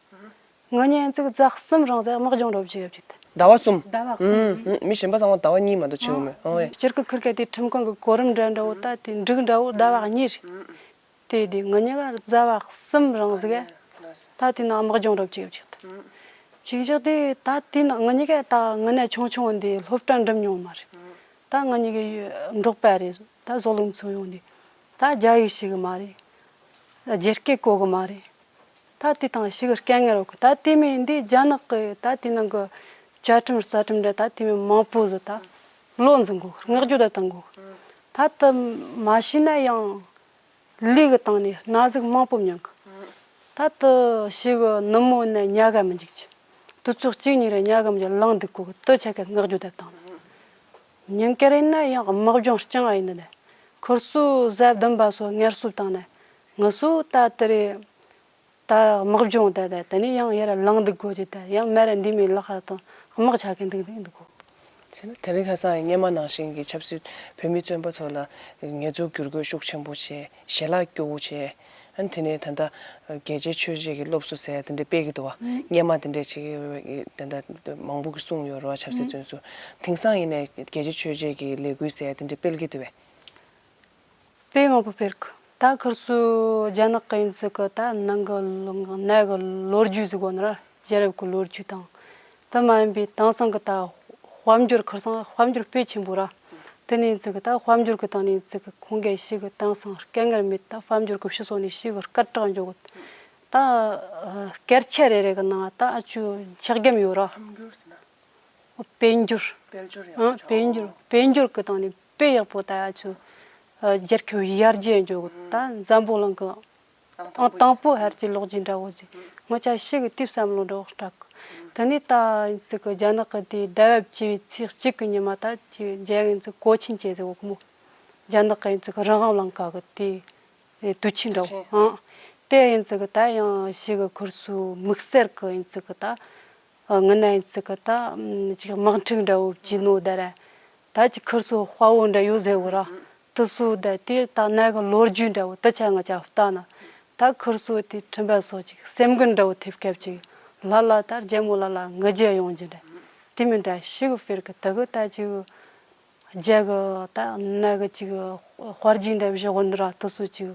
ང་གཉིས་ཡིན་ཚིག་རྫ་གསུམ་རང་ཟེར་དམག་སྦྱོང་འགྲོ་བྱེད་ཡོད་ཅིག་ད། ཟླ་བ་གསུམ། ཟླ་བ་གསུམ། ཨུམ། མི་གཞན་པ་ཚང་མ་ཟླ་བ་གཉིས་མ་གཏོགས་བྱེད་ཡོད་མེད། ཨོ་ཡ། སྤྱིར་གི་ཁིར་ཀ་དེ་ཁྲིམས་ཁང་གི་གོ་རིམ་འདྲ་འདྲ་བོ་ད་དེ་འགྲིག་འདྲ་བོ་ཟླ་བ་གཉིས་རེད། དེ་དེ་ང་གཉིས་ཀ་བཟའ་བ་གསུམ་རང་ཟིག་ག་ད་དེ་ནང་དམག་སྦྱོང་རབ་ཅིག་ཡོད་ཅིག་ད་ཅིག་ཅིག་དེ་ད་དེ་ནང་ང་གཉིས་ཀ་ད་ང་ནས་ཆུང་ཆུང་འདི་སློབ་གྲྭ་འགྲིམ་མྱོང་མ་རེད། ད་ང་གཉིས་ཀའི་འབྲོག་པ་རེད། ད་ཟོག་ལུག་འཚོ་ཡོང་དུས་ད་རྒྱ་ཡིག་ཤེས་གི་མ་རེད། རྒྱ་སྐད་གོ་གི་མ་རེད། ད་དེ་དང་ཤི་གི་སྐད་ངན་རོ་གི་ད་དེ་མིན་འདི་རྒྱ་ནག་གི་ད་དེ་ནང་གི་བཅའ་ཁྲིམས་རྩ་ཁྲིམས་འདྲ་ད་དེ་མིན་མང་པོ་ཟིག་ད་བློ་འཛིན་དགོ་གི་བསྔགས་བརྗོད་ད་བཏང་དགོ་གི་ད་དེ་མ་ཤེས་ན་ཡང་ལུས་གི་སྟེང་ནས་ན་ཟུག་མང་པོ་མྱོང་གི་ད་དེ་ཤི་གི་ནུབ་མོ་ནས་ཉལ་ག་མི་འཇུག་ཅིག་དུས་ཚོད་གཅིག་གཉིས་རེ་ཉལ་གི་མི་འཇུག་ལངས་འདུག་གོ་གི་དེ་ཆ་གི་བསྔགས་བརྗོད་ད་བཏང་ཉིན་དཀར་ཡིན་ན་ཡང་དམག་སྦྱོང་རྐྱང་ཡིན་ནི་ད་ཁུར་སོ་ཟ་བདུན་པ་སོ་ངལ་གསོ་བཏང་ནས་ངུ་སོ་ད་དེ་རེད། ད་དམག་སྦྱོང་ད་ད་དེ་ནས་ཡང་ཡར་ལངས་འདུག་གོ་ཅི་ད་ཡང་མེ་ར་འདི་མི་ལག་ཁ་དང་དམག་ཆ་གི་འདུག་འདུག་གོ་བྱས་ན་དེ་རིང་ཁ་སང་སྔོན་མ་ནང་བཞིན་གྱི་ཆབ་སྲིད་བོད་མི་བཙོན་པ་ཚོ་ལ་ངལ་རྩོལ་བསྒྱུར་བཀོད་ཤུགས་ཆེན་པོ་བྱས་ཞལ་ལག་སྐྱོ་བོ་བྱས། ཨ་ནི་དེ་ནས་ད་ལྟ་རྒྱལ་གཅེས་ཆོས་གཅེས་ཀྱི་སློབ་གསོ་ཟེར་དེ་འདྲ་སྤེལ་གྱི་འདུག་བ། སྔོན་མ་དེ་འདྲ་བྱེད་ཀྱི་ཡོད་པའི་ད་ལྟ་མང་པོ་གིས་གསུངས་ཡོད་རེད་བ། ཆབ་སྲིད་བཙོན་ཟུར་དེང་སང་ཡིན་ནའི་རྒྱལ་གཅེས་ཆོས་གཅེས་ཀྱི་ལས་འགུལ་ཟེར་དེ་འདྲ་སྤེལ་གྱི་འདུག་བས། དཔེ་མང་པོ་སྤེལ་གི་ད་ཁུར་སོ་རྒྱ་ནག་གི་ཡིན་ཚུལ་གི་ད་ནང་གི་ལོ་ནད་གི་ལོ་རྒྱུས་ཟིག་གོ་ནི་ར་རྒྱལ་རབས་གི་ལོ་རྒྱུས་དང་། དེ་མ་ཡིན་པའི་དེང་སང་གི་ད་དཔལ་འབྱོར་ཁུར་སང་དཔལ་འབྱོར་དཔེ་ཆེན་པོ་ར། དེ་ནས་ཡིན་ཚུལ་གི་ད་དཔལ་འབྱོར་གི་སྟེང་ནས་ཡིན་ཚུལ་གི་ཁོང་གི་ཤི་གི་དེང་སང་སྐད་ངར་མེད་ད་དཔལ་འབྱོར་གི་ཕྱི་སོ་ནས་ཤི་གི་སྐད་གྲགས་འཇོག་གི་ད་སྐད་ཆ་རེ་རེ་གི་ནང་ད་ཨ་ཆུ་ཆག་རྒྱམ་ཡོད་ར། དཔལ་འབྱོར། དཔལ་འབྱོར་ཡང་ཨ་དཔལ་འབྱོར་དཔལ་འབྱོར་གི་སྟེང་ནས་དཔེ་ཡག་པོ་ད་ཡ་ཆུ་རྒྱལ་ཁབ་ཡར་རྒྱས་འཇོག་གི་ད་འཛམ་བུ་གླིང་གི་ཨང་དང་པོ་ཧར་གྱི་ལོག་རྒྱུ་འདྲ་བོ་ཟིག་ངོ་ཆ་ཤི་གི་དུས་བསམ་བློ་འདྲ་བོ་སྐྲག་གི་ད་ནི་ད་ཡིན་ཚིག་གི་རྒྱ་ནག་གི་དེ་ཟླ་བ་བཅུ་བའི་ཚེས་གཅིག་གི་ཉི་མ་ད་ཀྱི་རྒྱ་ཡིན་ཚིག་གོ་ཆིན་བྱས་ཟིག་འོག་མོ་རྒྱ་ནག་གི་ཡིན་ཚིག་རང་དབང་ལང་ཀ་གི་དེ། དུས་ཆེན་འདྲ་བོ་ཨང་། དེ་ཡིན་ཙི་གི་ད་ཡང་ཞིག་གི་ཁུར་སུ་དམིགས་བསལ་གི་ཡིན་ཙི་གི་ད། ངི་ན་ཡིན་ཙི་གི་ད་ཅིག་དམག་འཁྲུག་འདྲ་བོ་བགྱིས་ནོ་ད་ར། ད་ཅིག་ཁུར་སུ་དཔའ་བོ་འདྲ་ཡོད་ཟེར་བོ་ར། དུ་སུ་ད་དེ་ད་ན་གི་ལོ་རྒྱུས་འདྲ་བོ་དུ་ཆ་ང་ཅག་ལྟ་ན། ད་ཁུར་སུ་དེ་ཁྲིམས་པ་སོགས་ཅིག་སེམས་འགུལ་འདྲ་བོ་ཐེབས་སྐབས་ཅིག་ལ་ལ་ད་རྒྱལ་མོ་ལ་ལ་ངི་རྒྱལ་ཡོང་རྒྱུ་འདྲ། དེ་མིན་འདྲ་ཞིག་ཕེར་གི་ད་གི་ད་ཅིག་རྒྱ་གི་ད་ན་གི་ཅིག་དཔའ་རྒྱུད་འདྲ་བཞི་དགོན་ར་དུ་སུ་ཅིག་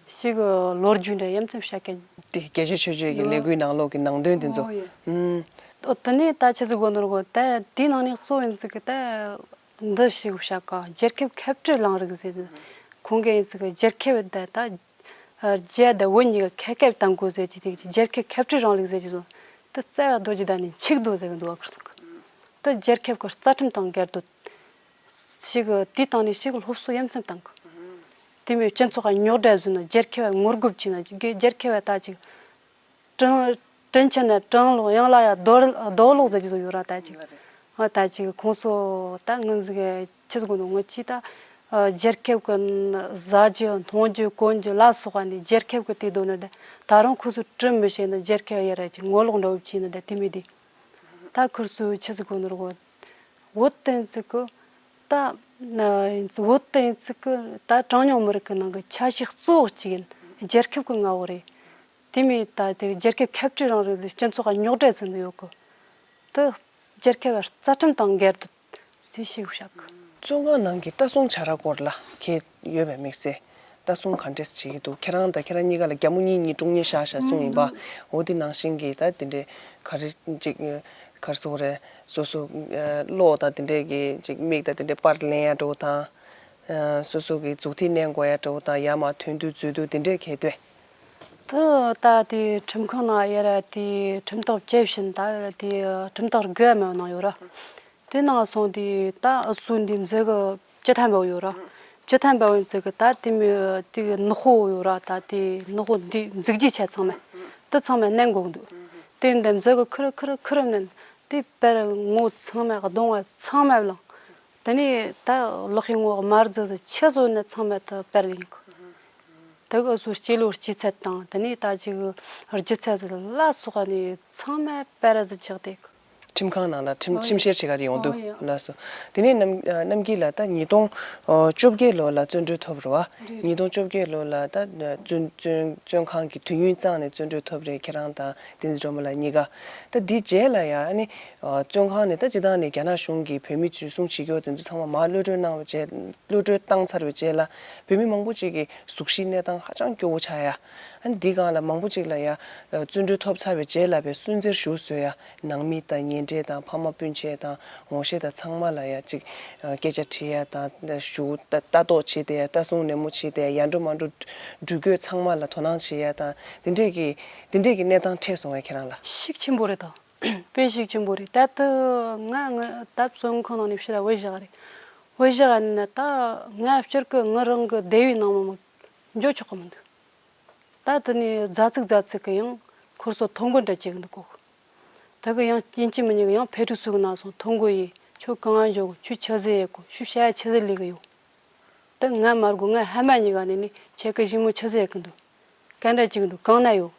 ཞིག་ལོ་རྒྱུས་འདྲ་ཡ་མཚན་བཤད་མཁན། དེ་རྒྱལ་གཅེས་ཆོས་གཅེས་ཀྱི་ལས་འགུལ་ནང་ལོགས་ཀྱི་ནང་དོན་དེ་ཚོ། ཨོ་ཡ། ཨུམ། ཨོ་དེ་ནས་ད་ཆི་ཟིག་དགོན་ནོར་གོ་ད་དེའི་ནང་ནས་གཙོ་ཡིན་ཚིག་གི་ད་འདི་ཞིག་བཤད་ག་རྒྱལ་ཁབ་ཁ་བྲལ་རིང་ལུགས་ཟེར་ཁོང་གི་ཡིན་ཚིག་གི་རྒྱལ་ཁབ་ད་ད་རྒྱ་ད་བོད་གཉིས་ཀ་ཁ་ཁ་བཏང་དགོས་ཟེར་གྱི་དེ་རྒྱལ་ཁབ་ཁ་བྲལ་རིང་ལུགས་ཟེར་གྱི་ཚོ་དེ་རྩ་བ་རྡོ་རྗེ་ད་ནས་འཆིག་རྡོ་ཟེར་གི་འདུག་ག་ཁུར་སོང་གི་ད་རྒྱལ་ཁབ་ཀྱི་རྩ་ཁྲིམས་དང་འགལ་འདུ། ཞིག་གི་དེའི་སྟེང་ནས་ཞིག་གི་སློབ་གསོ་ཡ་མཚན་བཏང་གི་དེ་མིན་སྤྱི་ཚོགས་ཀ་རྙོག་དྲ་བཟོས་ན་རྒྱལ་ཁབ་བ་ངོ་རྒོལ་བྱས་ན་རྒྱལ་ཁབ་བ་ད་ཅིག་དྲིན་དྲིན་ཆེ་ན་དྲིན་ལོག་ཡང་ལ་ཡ་རྡོ་རྡོ་ལོག་ཟེར་གྱི་བཟོ་ཡོད་ར་ད་ཅིག་ཨ་ད་ཅིག་ཁོང་ཚོ་ད་ངན་ཟིག་ཆི་ཟིག་གོ་ནོ་ངོ་ཅི་ད་རྒྱལ་ཁབ་ཀྱི་ཟ་རྒྱུ་འཐུང་རྒྱུ་གོན་རྒྱུ་ལ་སོགས་པ་ནི་རྒྱལ་ཁབ་ཀྱི་དེ་དོན་ནི་ད་རུང་ཁོ་ཚོ་དྲིན་མི་ཤེས་ན་རྒྱལ་ཁབ་ཡ་ར་ཅིག་ངོ་ལོག་འདྲ་བོ་བྱས་ན་ད་དེ་མི་དེ་ད་ཁུར་སུ་ཆི་ཟིག་གོ་ནོ་ར་གོ་བོད་དེ་ཚིག་གི་ད་བོད་དེ་ཚིག་གི་ད་གྲངས་ཉུང་མི་རིགས་ཀྱི་ནང་གི་ཆ་ཤས་གཙོ་བོ་གཅིག་ཡིན་རྒྱལ་ཁབ་ཀྱི་མངའ་འོག་རེད། དེ་མིན་ད་དེ་རྒྱལ་ཁབ་ཁ་བྲལ་རང་རེད་ཟེར་སྤྱི་ཚོགས་ཀ་རྙོག་དྲ་ཟིན་དུ་ཡོད་གི་ད་རྒྱལ་ཁབ་རྩ་ཁྲིམས་དང་འགལ་འདུ་ཟེར་ཞིག་བཤད་གི་བཙོན་ཁང་ནང་གི་ལྟ་སྲུང་བྱ་ར་སྐོར་ལ་ཁྱེད་ཡོད་པའི་དམིགས་བསལ་ལྟ་སྲུང་ག་འདྲས་བྱེད་ཀྱི་འདུག་ཁྱེད་རང་དང་ཁྱེད་རང་གཉིས་ཀ་ལ་རྒྱ་མོ་གཉིས་གཉིས་དྲུང་ཉེ་བཞག་བཞག་གསུངས་ཡིན་པ། འོ་དེ་ནང་བཞིན་གྱི་ད་དེ་འདྲའི་ག་རེ་ཅིག་ག་རེ་ཟེར་དགོས་རེད། སོ་སོ་གློག་དང་དེ་འདྲས་ཀྱི་ཅིག་མིག་དང་དེ་འདྲས་པར་ལེན་ཡ་འགྲོ་དང་། སོ་སོ་གི་མཛུབ་ཐེལ་མནན་དགོས་ཡ་འགྲོ་དང་ཡར་མར་ཐོན་དུས་འཛུལ་དུས་དེ་འདྲས་གལ་ཏེ། དེ་ད་དེ་ཁྲིམས་ཁང་ནང་ཡ་ར་དེ་ཁྲིམས་ཐག་བཅད་བཞིན་ད་དེ་ཁྲིམས་ཐག་དགུ་མ་ནང་ཡོད་ར། དེ་ནང་སོང་དེ་ད་སུ་འདི་མཛད་གི་བཅུ་ཐམ་པ་ཡོད་ར། བཅུ་ཐམ་པ་ཡོད་ཚེ་གི་ད་དེ་མི་དེ་གི་ནག་པོ་ཡོད་ར་ད་དེ་ནག་པོ་འདི་འཛུགས་རྒྱུ་ཆ་ཚང་མ་དེ་ཚང་མ་མནན་དགོས་འདུག་དེ་འདི་མཛད་གི་ཁུར་ཁུར་ཁུར་མནན་དེ་པར་ངོ་ཚང་མ་གདོང་བ་ཚང་མ་བླངས། དེ་ནས་ད་ལག་གི་ངོ་དམར་ཟིག་ཟིག་ཆི་བཟོ་ནས་ཚང་མ་ད་པར་ཡིན་གི་ད་གི་སུ་སྐྱེས་ལོ་སྐྱེས་ཚད་དང་དེ་ནས་ད་ཅིག་རྒྱུ་ཚད་ཟིག་ལ་སོགས་ནས་ཚང་མ་པར་ཟིག་ཆགས་བསྡད་གི་ཁྲིམས་ཁང་ནང་ལ་ཁྲིམས་ཨོ་ཁྲིམས་བཤེར་བྱེད་ག་རེ་ཡོང་འདུག་ཨོ་ཡ། ལགས་སོ། དེ་ནས་རྣམ་རྣམ་རྒྱལ་ལགས། ད་ཉིས་སྟོང་བཅོ་བརྒྱད་ལོ་ལ་བཙོན་གྲོལ་ཐོབ་རེད་བ། རེད། ཉིས་སྟོང་བཅོ་བརྒྱད་ལོ་ལ་ད་བཙོན་བཙོན་བཙོན་ཁང་གི་དུས་ཡུན་གཙང་ནས་བཙོན་གྲོལ་ཐོབ་རེད། ཁྱེད་རང་དང་བསྟན་འཛིན་སྒྲོལ་མ་ལགས་གཉིས་ཀ། ད་འདི་རྗེས་ལ་ཡང་ཨ་ནི་བཙོན་ཁང་ནས་ད་སྤྱིར་བཏང་ནས་རྒྱ་ནག་གཞུང་གིས་བོད་མི་འཛིན་བཟུང་བྱེད་རྒྱུ་དེ་ཚོ་ཚང་མ་མར་གློད་གྲོལ་གནང་བའི་རྗེས། གློད་གྲོལ་བཏང་ཚར་བའི་རྗེས་ལ་བོད་མི་མང་པོ་ཅིག་གི་གཟུགས་གཞིའི་གནས་སྟངས་ཧ་ཅང་སྐྱོ་བོ་ཆགས་ཡ། ཨ་ནི་འདི་སྒང་ལ་མང་པོ་ཅིག་ལ་ཡ་བཙོན་གྲོལ་ཐོབ་ཚར་བའི་རྗེས་ལ་བའི་སུན་གཙེར་ཞུགས་བཟོས་ཡ། ནང་མི་དང་ཉེ་འབྲེལ་དང་ཕ་མ་སྤུན་མཆེད་དང་ངོ་ཤེས་དང་ཚང་མ་ལ་ཡ་གཅིག་སྐད་ཆ་དྲི་ཡ་དང་། ཞུ་ལྟ་ལྟ་རྟོག་བྱེད་དེ། ལྟ་སྲུང་ནན་མོ་བྱེད་དེ། ཡར་འགྲོ་མར་འགྲོ་འགྲུལ་སྐྱོད་ཚང་མ་ལ་དོ་སྣང་བྱེད་ཡ་དང་། དེ་འདྲས་ཀྱི་དེ་འདྲས་ཀྱི་གནས་སྟངས་འཕྲད་སོང་བས་ཁྱེད་རང་ལ། ཤུགས་ཆེན་པོ་རེད་དོ། དཔེ་ཤུགས་ཆེན་པོ་རེད། ད་ལྟ་ང་ང་ད་བཙོན་ཁང་ནང་ནས་ཕྱིར་བུད་བཞག་རེད། བུད་བཞག་ནས་ད་ང་སྤྱིར་གི་ང་རང་གི་སྡེ་བའི་ནང་མ་མ་འགྱོ་ཆོག་གི་མི་འདུག་ད་དེ་ནས་མཛའ་བརྩེ་མཛའ་བརྩེ་གི་ཡང་ཁོར་སོ་ཐོ་འགོད་འདྲ་བྱེད་གི་འདུག་གོ། ད་གི་ཡང་ཡིན་གཅིག་མིན་གཉིས་གི་ཡང་ཕེ་ཁྲུ་སུ་གི་ནང་སོང་ཐོ་འགོད་ཡིན། ཁྱོད་གང་ང་འཇོག་གོ། ཁྱོད་ཆི་ཟིག་ཡེད་གོ། ཁྱོད་བྱ་ཡ་ཆི་ཟིག་ལས་གི་ཡོད། ད་ང་མ་དགོས། ང་ཧ་མ་གཉིས་ཀ་ནས་ནི་ཁྱེད་ཀི་ཞི་མོ་ཆི་ཟིག་ཡེད་གི་འདུག་ག་འདྲ་བྱེད་གི་འདུག་གང་ན་ཡོད།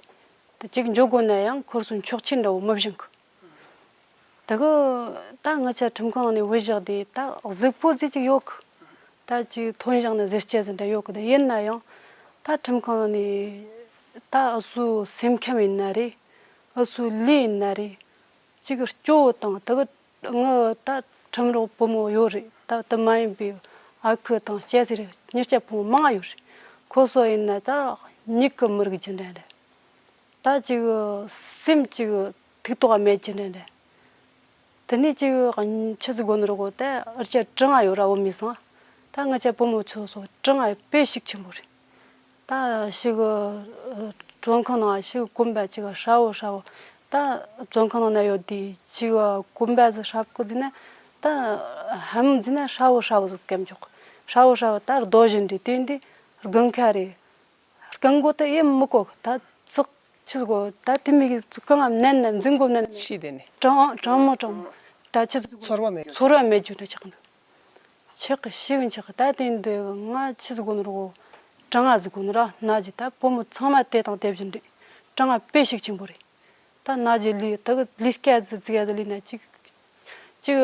ད་གཅིག་འཇོག་དགོས་ན་ཡང་ཁོར་སོ་འཁྱོག་ཆེན་འདྲ་བོ་མི་བཞེངས་གི། ད་གི་ད་ང་ཆ་ཁྲིམས་ཁང་ནས་བུད་བཞག་དེ་ད་གཟུགས་པོ་ཟིག་ཅིག་ཡོད་གི། ད་ཅིག་ཐོན་བཞག་ན་ཟེར་སྐྱེ་ཟིན་འདྲ་ཡོད་གི། ད་ཡིན་ན་ཡང་ད་ཁྲིམས་ཁང་ནས་ད་འུ་ཚོའི་སེམས་ཁམས་ཡིན་ན་རེད། འུ་ཚོའི་ལུས་ཡིན་ན་རེད། ཅིག་སྐྱོ་བོ་དང་། ད་གི་ངི་ད་ཁྲིམས་རོགས་བུ་མོ་ཡོད་རེད། ད་དེ་མ་ཡིན་པའི་ཨ་ཁུ་དང་སྐྱ་སེར་ཉེ་སྐྱ་ཕོ་མོ་མང་ཡོད་རེད། ཁོ་ཚོ་ཡིན་ན་ད་མྱིག་གི་མི་རིག་རྒྱུ་འདྲ་འདྲ། ད་ཅིག་སེམས་ཅིག་ཐུགས་དོགས་མེད་རྒྱུ་འདྲ་འདྲ། དེ་ནས་ཅིག་ཆི་ཟིག་དགོས་ནི་རེད་གོ། ད་ཨར་ཅག་གྲང་ང་ཡོད་ར་བོ་མི་སང་། ད་ང་ཆ་བུ་མོ་ཚོ་སོ་གྲང་ང་དཔེ་ཤུགས་ཆེན་པོ་རེད། ད་ཞིག་བཙོན་ཁང་ནང་ཞིག་གོམ་པ་ཅིག་ཧྲ་བོ་ཧྲ་བོ། ད་བཙོན་ཁང་ནང་ན་ཡོད་དུས་ཅིག་གོམ་པ་ཟིག་ཧྲབ་གི་ཟིན་ན། ད་ཧམ་ཟིན་ན་ཧྲ་བོ་ཧྲ་བོ་ཟིག་སྐེམ་འཇོག་ཧྲ་བོ་ཧྲ་བོ་ད་རྡོ་བཞིན་དུ་དེ་འདི་དགུན་ཁ་རེད། རྐང་མགོ་ད་ཡེ་མི་གོ། ད་ཙག་ཆི་གོ། ད་དེ་མི་གི་རྐང་ང་མནན་ན་འཛིན་གོ་མནན་ན། ཤི་དེ་ནི། གྲང་གྲང་མོ་གྲང་མོ། ད་ཆི་ཚོར་བ་མེད། ཚོར་བ་མེད་རྒྱུ་འདྲ་ཆགས་འདུག་ཆགས་གི་ཤི་གི་ཆགས་གི། ད་དེ་འདི་ང་ཆི་ཟིག་གོ་ནི་རོ། གྲང་ང་ཟིག་གོ་ནི་ར་ན་ཇི། ད་བུ་མོ་ཚང་མ་དེ་དང་དེ་བཞིན་རེད། གྲང་ང་དཔེ་ཤུགས་ཆེན་པོ་རེད། ད་ན་ཇི་ལུས་ད་གི་ལུས་སྐད་ཟིག་ཟིག་ཡ་ཟིག་ལུས་ན་ཅིག་ཅིག་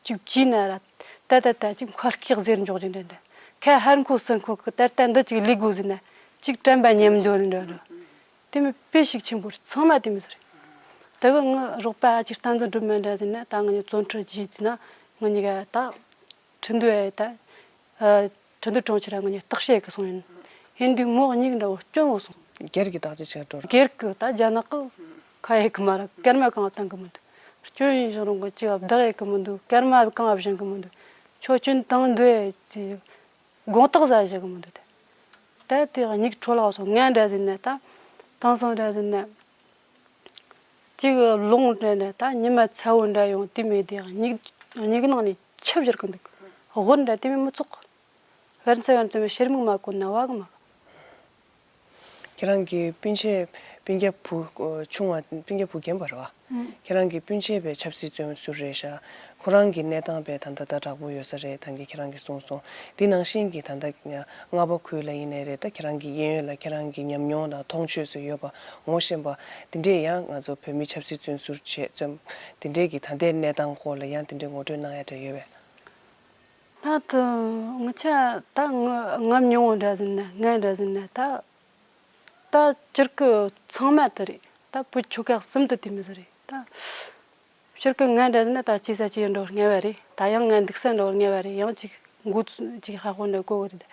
ཅིག་བྱིས་ན་ར། ད་ད་ད་ཅིག་མཁར་སྐེག་ཟེར་འཇོག་རྒྱུ་འདྲ་འདྲ། ཁ་ཧར་འཁོར་ཚུར་འཁོར་གི། ད་ལྟ་འདི་ཅིག་ལུས་དགོས་ཟེར་ན་ཅིག་དྲན་པ་ཉམས་འདོད་འདྲ་འདྲ། དེ་མི་དཔེ་ཤུགས་ཆེན་པོ་རེད། ཚང་མ་དེ་མི་ཟེར། ད་གི་ངི་རོགས་པ་ཨ་ཅེ་བསྟན་འཛིན་སྒྲོལ་མ་འདྲ་ཟེར་ན། ད་ང་གཉིས་བཙོན་ཁྲོད་བྱས་ཟེར་ན་ང་གཉིས་ཀ་ད་ཁྲིན་ཏུའུ་ཨེ་ད་ཨ་ཁྲིན་ཏུའུ་གྲོང་ཁྱེར་ར་ང་གཉིས་བརྟག་དཔྱད་གི་སོང་ཡིན། ཡིན་དུས་མོ་གཉིས་འདྲ་བོ་སྐྱོན་བོ་སོང་། སྒེར་གྱི་བརྟག་དཔྱད་བྱེད་འགྲོ་ར། སྒེར་གི་ད་རྒྱ་ནག་གི་ཁ་ཡེ་གི་མ་ར་སྐར་མ་གང་བཏང་གི་མི་འདུག་སྐྱོན་ཡིན་བཞིན་རུང་གི་ཅིག་བདག་ཡེ་གི་མི་འདུག་སྐར་མ་གང་བཞེངས་གི་མི་འདུག་ཆོ་སྐྱོན་བཏང་འདོད་ཅིག་དགོངས་དག་ཟ་བཞག་གི་མི་འདུག་ད་དེ་སྙིགས་འཕྲོ་བརླག་སོང་། ང་འདྲ་ཟིན་ན་ད་དེང་སང་འདྲ་ཟིན་ན་ཅིག་ལོང་འདྲ་འདྲ། ད་ཉི་མ་ཚ་བོ་འདྲ་ཡོང་དུས་མེད་དེ་སྙིགས་སྙིགས་ནང་ནས་ཆུ་བཞུར་གི་འདུག་དབུལ་འདྲ་དེ་མི་མི་ཚོགས། བར་མཚམས་བར་མཚམས་ཕྱིར་མིག་མ་བསྐོར་ན་བ་གི་མ། ཁྱེད་རང་གི་སྤུན་མཆེད་སྤུན་ཀྱག་བུ་ཆུང་བ་སྤུན་ཀྱག་བུ་རྒན་པ་རེད་བ། ཁྱེད་རང་གི་སྤུན་མཆེད་པའི་ཆབ་སྲིད་བཙོན་ཟུར་རེད་ཤག་ཁོ་རང་གི་གནས་སྟངས་པའི་ད་ལྟ་ཛ་དྲག་པོ་ཡོད་ས་རེད། ད་གིན་ཁྱེད་རང་གིས་གསུངས་སོང་། འདི་ནང་བཞིན་གྱི་ད་ལྟ་རྔ་པ་ཁུལ་ལ་ཡིན་ནའི་རེད། ད་ཁྱེད་རང་གི་གཡས་གཡོན་ལ་ཁྱེད་རང་གི་ཉམས་མྱོང་དང་མཐོང་ཆོས་སུ་ཡོད་པ་ངོ་ཤེས་པ་དེ་འདྲས་ཡང་ང་ཚོ་བོད་མི་ཆབ་སྲིད་བཙོན་ཟུར་བྱས་བཙོན་དེ་འདྲས་ཀྱི་ད་ལྟའི་གནས་སྟངས་སྐོར་ལ་ཡང་དེ་འདྲས་ངོ་སྤྲོད་གནང་ཡ་འདྲ་ཡོད་པས། ད་དུ་ང་ཆ་ད་ང་ང་མྱོང་བ་འདྲ་ཟིན་ན་ང་འདྲ་ཟིན་ན་ད། ད་སྤྱིར་གི་ཚང་མ་དེ་རེད། ད་བུ་ཆུང་ཁག་གསུམ་དུ་དེ་མི་ཟེར་རེད་ད། སྤྱིར་གི་ང་འདྲ་ཟིན་ན་ད་སྐྱེས་ས་སྐྱེས་འགྲོ་ངེས་པ་རེད། ད་ཡང་ང་འདུག་ས་འགྲོ་ངེས་པ་རེད། ཡང་ཅིག་འགོ་ཅིག་ཧ་གོ་འདྲ་གོ་གི་རེད།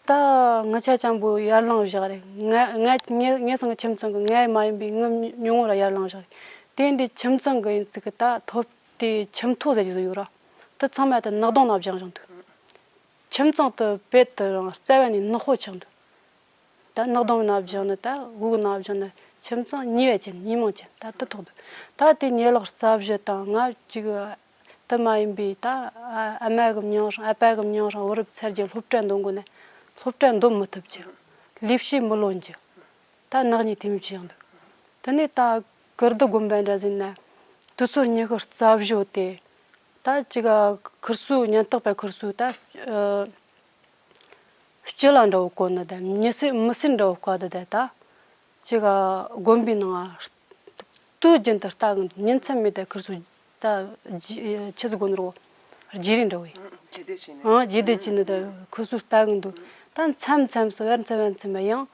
ད་ང་ཆ་ཅང་པོ་ཡར་ལངས་བཞག་རེད། ང་ང་ངས་ངས་སང་གི་ཁྱིམ་ཚང་གི་ངའི་མ་ཡིན་པའི་ངའི་མྱོང་བོ་ར་ཡར་ལངས་བཞག་རེད། དེ་འདི་ཁྱིམ་ཚང་གི་ཡིན་ཚིག་གི་ད་ཐོབ་དེ་ཁྱིམ་ཐོ་ཟེར་གྱི་ཟིག་ཡོད་ར། ད་ཚང་མ་ད་ནག་དོང་ནང་སྦྱངས་བཞག་འདུག་ཁྱིམ་ཚང་དུ་བེད་དུ་རང་རྩ་བ་ནས་ནག་པོ་ཆགས་འདུག་ད་ནག་དོང་ནང་བཞག་ནི་ད་དབུགས་ནང་བཞག་ནི་ཁྱིམ་ཚང་ཉེས་པ་ཅན་ཉེས་མིང་ཅན་ད་དུ་ཐོག་འདུག་ད་དེ་ཉེས་ལག་རྩ་བཞི་དང་ང་གཅིག་ད་མ་ཡིན་པའི་ད་ཨ་མ་གི་མྱིང་རང་ཨ་ཕ་གི་མྱིང་རང་བུ་རབས་ཚར་རྒྱུ་སློབ་གྲྭ་འདོན་དགོས་ནི་སློབ་གྲྭ་འདོན་མི་ཐུབ་རྒྱུ་ལས་བྱེད་མི་ལོན་རྒྱུ་ད་ནག་ཉེས་དེ་མི་བྱེད་ཡང་འདུག་དེ་ནས་ད་ཀིརྟི་དགོན་པ་འདྲ་ཟིན་ན་དུས་ཚོད་ཉི་ཤུ་རྩ་བཞི་དེ། ད་ཅིག་ཁིར་སུ་ཉན་རྟག་པའི་ཁིར་སུ་ད་ཨ་སྤྱི་ལ་འདྲ་བོ་བཀོད་ནི་ད་མི་སེར་མི་སེར་འདྲ་བོ་བཀའ་ད་ད་ད་ཅིག་དགོན་པའི་ནང་ དུས་རྒྱུན་དུ་ལྟ་གི་འདུག་ཉིན་མཚན་མེད་དེ་ཁུར་ཚོ་ད་ཇི་ཆི་ཟིག་གོ་ནོ་རོ་རྗེས་རིང་འདྲ་བོ་ཡིན། ཨང་རྗེས་འདེད་བྱས་ནི་ད་ཁུར་ཚོ་ལྟ་གི་འདུག་ད་མཚམས་མཚམས་སུ་བར་མཚམས་བར་མཚམས་ཡང་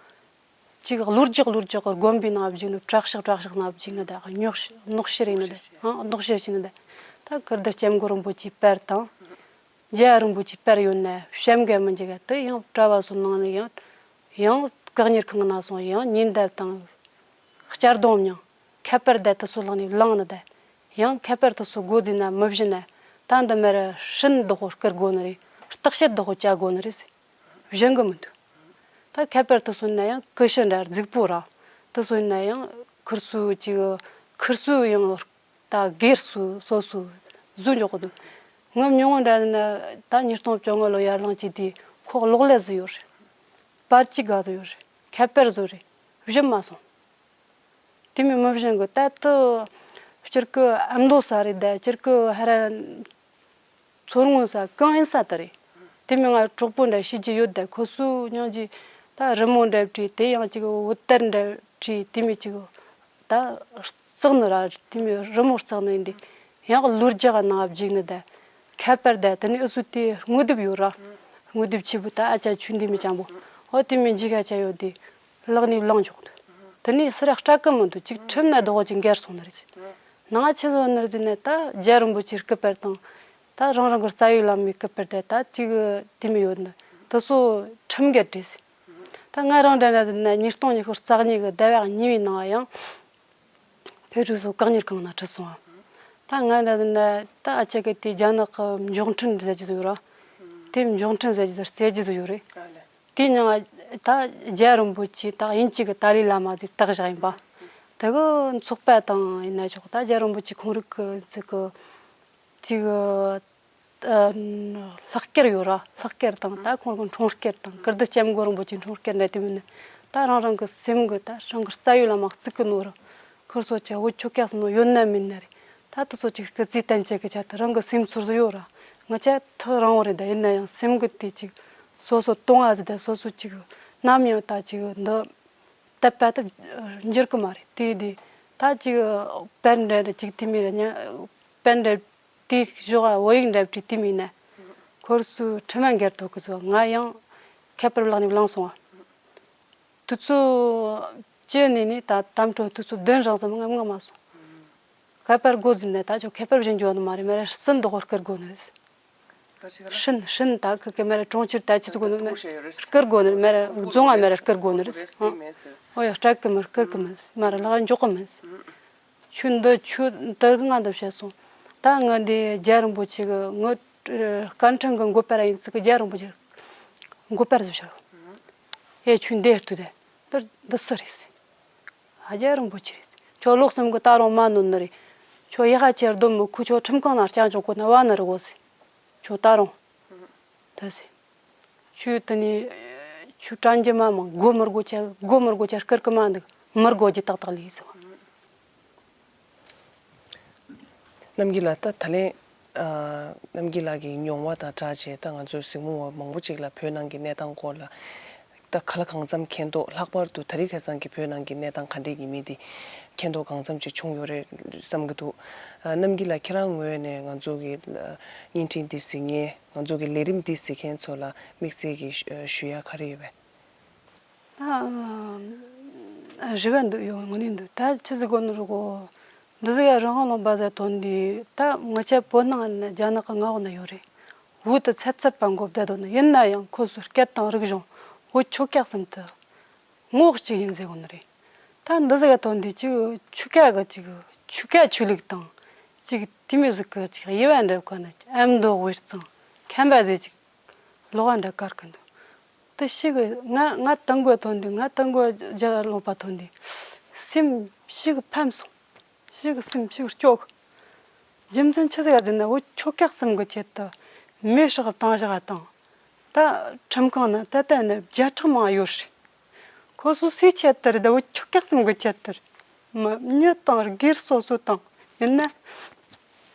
ཅིག་གློ་རྒྱག་གློ་རྒྱག་གི་དགོན་པའི་ནང་བཞུགས་ནི་བྲག་ཤག་བྲག་ཤག་ནང་བཞུགས་ནི་ད་རྙོག་རྙོག་ཤེར་ཡིན་ནི་ད་ཨང་རྙོག་ཤེར་བྱས་ནི་ད་ད་ཀིར་ད་སྐྱབས་མགོན་རིན་པོ་ཆེའི་དཔལ་དང་། རྒྱལ་བ་རིན་པོ་ཆེའི་དཔལ་ཡོད་ན་བྱམས་དགའ་མི་འཇིག་ག་དེ་ཡང་གྲྭ་བ་ཚོ་ནང་ནས་ཡང་ཡང་བཀག་ཉར་ཁང་ནང་སོང་ཡང་ཉེས་འདབ་དང་གཅར་རྡུང་མྱངས། ཁ་པར་དེ་དེ་ཚོ་ལག་ནས་བླངས་ནི་དེ་ཡང་ཁ་པར་དེ་ཚོ་སྒོ་འཛིན་ན་མི་བཞིན་ན་ད་འདི་མེ་ར་སྲིན་བདག་པོ་བསྐུར་དགོ་ནི་རེད། བརྟག་དཔྱད་བདག་པོ་བྱ་དགོ་ནི་རེད། བཞེངས་གི་མི་འདུག་ད་ཁ་པར་དེ་ཚོ་ན་ཡང་ཀི་ཤི་འདྲ་རྫིག་པོ་ར་དེ་ཚོ་ན་ཡང་ཁུར་ཚོ་ཅིག་ཁུར་ཚོ་ཡང་། ད་སྒེར་སུ་སོ་སོ་བཟོ་འཇོག་གི་འདུག་ངམ་ཉུང་ངུ་འདྲ་ན་ད་ཉིས་སྟོང་བཅོ་ལྔ་ལོ་ཡར་ལངས་ཀྱི་དུས་ཁོ་གློག་ཀླད་ཟིག་ཡོད་རེད། པར་ཅིག་ག་ཟིག་ཡོད་རེད། ཁ་པར་ཟིག་རེད། བཞིན་མ་སོང་། དེ་མིན་མི་བཞིན་གི་ད་དུ་སྤྱིར་གི་ཨ་མདོ་ས་རེད་ད་སྤྱིར་གི་ཧ་ར་ཚོར་ངོ་ས་གང་ཡིན་ས་དུ་རེད། དེ་མིན་ང་གྲོགས་པོ་འདྲ་ཤེས་ཀྱི་ཡོད་ད་ཁོ་སུ་སྙིང་རྗེ་ད་རི་མོ་འདྲ་བྲིས་དེ་ཡང་ཅིག་བུ་དར་འདྲ་བྲིས་དེ་མིན་ཅིག་ད་རྩག་ནི་ར་དེ་མོ་རི་མོ་རྩག་ནི་ཡིན་དེ་ཡང་གློ་རྒྱག་ནང་བརྗིག་ནི་ད་ཁ་པར་ད་དེ་ནི་ཨུ་སུ་དེ་དངོས་དེབ་ཡོད་ར་དངོས་དེབ་ཆེ་བོ་ད་ཨ་ཅག་ཆུ་འདི་མི་ཅང་པོ་ཨོ་དེ་མོ་འཇིག་ཁ་ཆ་ཡོད་དེ་ལག་ནས་བླངས་འཇོག་འདུག་དེ་ནི་སུ་ར་སྐྲག་གི་མི་འདུག་ཅིག་ཁྲིམས་ན་རྡོག་ཅིག་འགེར་སོང་ནི་རེད་ཅིག་ནང་ཆི་བཟོ་ནི་རེད་ན་ད་རྒྱལ་བ་རིན་པོ་ཆེའི་སྐུ་པར་དང་ད་རང་རང་གི་རྩ་བའི་བླ་མའི་སྐུ་པར་དེ་ད་ཅིག་དེ་མོ་ཡོད་ནི་དེ་ཚོ་ཁྲིམས་འགལ་རེད། ད་ང་རང་འདྲ་ན་ཟེར་ན་ཉིས་སྟོང་ཉི་ཤུ་རྩ་གཉིས་ཀྱི་ཟླ་བ་གཉིས་པའི་ནང་ཡང་བོད་ཕྲུག་ཚོ་བཀག་ཉར་ཁང་ནང་ཁྲིད་སོང་བ། ད་ང་འདྲ་ཟེར་ན་ད་ཨ་ཅག་གི་དེ་རྒྱ་ནག་གི་མགྱོགས་འཕྲིན་ཟེར་གྱི་ཟིག་ཡོད་ར། དེ་མགྱོགས་འཕྲིན་ཟེར་གྱི་ཟིག་རྩེ་གྱི་ཟིག་ཡོད་རེད། དེ་ནང་ད་རྒྱལ་རིན་པོ་ཆེ་ད་དབྱིན་ཇི་གི་ཏཱ་ལའི་བླ་མ་ཟིག་བཏགས་བཞག་ཡིན་པ། དེ་གི་ཚོགས་པ་དང་ཡིན་ན་ཆོག་ད་རྒྱལ་རིན་པོ་ཆེ་ཁོང་རིགས་གི་ཟིག་གི་ཅིག་ཨ་ལྷག་སྐྱེར་ཡོད་ར། ལྷག་སྐྱེར་དང་ད་ཁོང་གི་འཁྲུངས་སྐྱེར་དང་ཀིར་ཏི་སྐྱབས་མགོན་རིན་པོ་ཆེའི་འཁྲུངས་སྐྱེར་འདྲ་དེ་མིན་ན་ད་རང་རང་གི་སེམས་གི་ད་རང་གི་རྩ་བའི་བླ་མ་བརྩི་གི་ནོ་ར། ཁོ་ཚོ་ཆ་བོད་ཆོལ་ཁ་གསུམ་ཡོད་ན་མིན་ན་རེད། ད་དེ་ཚོ་ཅིག་སྐུ་ཚེ་བརྟན་བཅོས་གི་ཆེད་དུ་རང་གི་སེམས་ཚོར་ཟིག་ཡོད་ར། ང་ཆ་ཐག་རིང་བོ་རེད་ད་ཡིན་ན་ཡང་སེམས་གི་དེ་ཅིག་སོ་སོ་གཏོང་ཨ་ཟིག་ད་སོ་སོ་ཅིག་ནམ་ཡང་ད་ཅིག་འདི་དད་པ་ད་འགྱུར་གི་མ་རེད་དེ་དེ་ད་ཅིག་པར་འདྲ་ཅིག་དེ་མིན་ར་ཉ་པར་འདྲ། དེའི་ཞོགས་བོད་ཡིག་འདྲ་བྲིས་དེ་མིན་ན། ཁོར་སུ་ཁྲི་མ་འགེར་ཐོག་གི་ཚོ་ང་ཡང་ཁ་པར་བརླག་ནས་བླངས་སོང་བ། དུས་ཚོད་བཅུ་ནས་ནས་ད་དམ་གྲོ་དུས་ཚོད་བདུན་རང་ཙམ་ངམ་ངམ་མ་སོང་། ཁ་པར་སྒོ་འཛིན་ནས་ད་ཁྱོད་ཁ་པར་བཞིན་འཇོག་ནི་མ་རེད་མ་རེད་སུན་འདོག་བསྐུར་དགོ་ནི་རེད། སྲིན་སྲིན་ད་ཁི་ཁི་མ་རེད་གྲོང་ཁྱེར་ད་ཅི་ཚོད་དགོ་ནི་མ་རེད་བསྐུར་དགོ་ནི་མ་རེད་རྫོང་ང་མ་རེད་བསྐུར་དགོ་ནི་རེད། ཨོ་ཡ་སྐྲག་གི་མ་རེད་བསྐུར་གི་མ་རེད་མ་རེད་ལག་འཇོག་གི་མ་རེད། ཁྱོད་འདི་ཁྱོད་འདི་ང་འདི་བཤད་སོང་། ད་ང་འདི་རྒྱལ་རིན་པོ་ཆེ་གི་ངི་སྐར་ཕྲེང་གི་མགོ་པར་ཡིན་ཚིག་གི་རྒྱལ་རིན་པོ་ཆེ་མགོ་པར་ཟིག་བཤད། ཨེ་ཁྱོད་འདི་ལྟོས་དེ་འདི་འདི་སུ་རེད་ཟེར། ཨ་རྒྱལ་རིན་པོ་ཆེ་རེད་ཟེར། ཁྱོད་ལོག་སེམས་གི་ད་རུང་མ་ནོན་ནི་རེད། ཁྱོད་ཡག་ཆེར་སྡོམ་མི་ཁུ་ཁྱོད་ཁྲིམས་ཁང་ནང་བསྐྱང་ཆོག་གོ་ན་བ་ནི་རི་གོ་ཟེར། ཁྱོད་ད་རུང་། ད་ཟེར། ཁྱོད་དེ་ནས་ཁྱོད་དྲན་རྒྱུ་མ་མང་སྒོ་མི་སྒོ་ཆ་སྒོ་མི་སྒོ་ཆ་སྐུར་གི་མ་འདུག་མི་སྒོ་རྒྱུ་ཏག་ཏག་ལས་ཟེར་བ། རྣམ་རྒྱལ་ལགས་ད་ད་ལན་རྣམ་རྒྱལ་ལགས་ཀྱི་མྱོང་བ་དང་སྦྲགས་བྱས་ད་ང་ཚོའི་གཟིགས་མོ་བ་མང་པོ་ཅིག་ལ་བོད་ནང་གི་གནས་སྟངས་སྐོར་ལ་ད་ག་ལ་གང་འཚམ་མཁྱེན་རྟོགས་ལྷག་པར་དུ་ད་རེས་ཁ་སང་གི་བོད་ནང་གི་གནས་སྟངས་ག་འདྲས་ཡིན་མིན་དེ་མཁྱེན་རྟོགས་གང་འཚམ་ཅིག་བྱུང་ཡོད་རེད་བསམ་གྱི་འདུག་རྣམ་རྒྱལ་ལགས་ཁྱེད་རང་ངོས་ནས་ང་ཚོ་གི་བརྙན་འཕྲིན་འདི་གཟིགས་མཁན་ང་ཚོ་གི་ལས་རིམ་འདི་གཟིགས་མཁན་ཚོ་ལ་དམིགས་བསལ་གྱི་ཞུ་ཡ་ག་རེ་ཡོད་པས། ཨ་རེ་བ་འདུག་ཡོད་ངོ་ནས་འདུག་ད་ཆི་ཟིག་གོ་ནོ་རུ་གོ། འདི་ཟིག་ཡ་རང་དབང་ལུང་པ་ཟེར་དོན་འདི་ད་ང་ཆ་བོད་ནང་ན་རྒྱ་ནག་གི་མངའ་འོག་ན་ཡོད་རེད། བོད་དུ་ཚད་ཚད་པ་འགོ་བསྡད་དོ་ན་ཡིན་ན་ཡང་ཁོ་ཚོའི་སྐད་དང་རིག་གཞུང་བོད་ཆོལ་ཁ་གསུམ་དུ་ངོ་གཅིག་ཡིན་ཟེར་གོ་ནི་རེད། ད་འདི་ཟིག་ཡ་དོན་འདི་ཅིག་ཆོལ་ཁ་གི་ཅིག་ཆོལ་ཁ་ཆོས་ལུགས་དང་ཅིག་དེ་མོ་ཟིག་གི་ཅིག་དབྱེ་བ་འདྲ་གོ་ན་ཨ་མདོ་དབུས་གཙང་ཁམས་པ་ཟེར་ཅིག་ལོག་འདྲ་དཀར་གི་འདུག་དེ་ཤི་གི་ང་ང་དང་གོ་ཐོན་དུས་ང་དང་གོ་རྒྱ་ལོག་པ་ཐོན་དུས་སེམས་ཤི་གི་ཕམ་སོང་། ཤི་གི་སེམས་ཤི་གི་སྐྱོ་གི་རྒྱུ་མཚན་ཆི་ཟིག་ཟེར་ན་བོད་ཆོལ་ཁ་གསུམ་གི་ཆེད་དུ་མེ་སྲེག་བཏང་བཞག་དང་ད་ཁྲིམས་ཁང་ན་ད་ལྟ་ནི་བརྒྱ་ཕྲག་མང་ཡོད་རེད། ཁོ་ཚོ་སུའི་ཆེད་དུ་རེད་ད་བོད་ཆོལ་ཁ་གསུམ་གི་ཆེད་དུ་རེད། མི་མྱི་དང་སྒེར་སོ་སོ་དང་ཡིན་ན།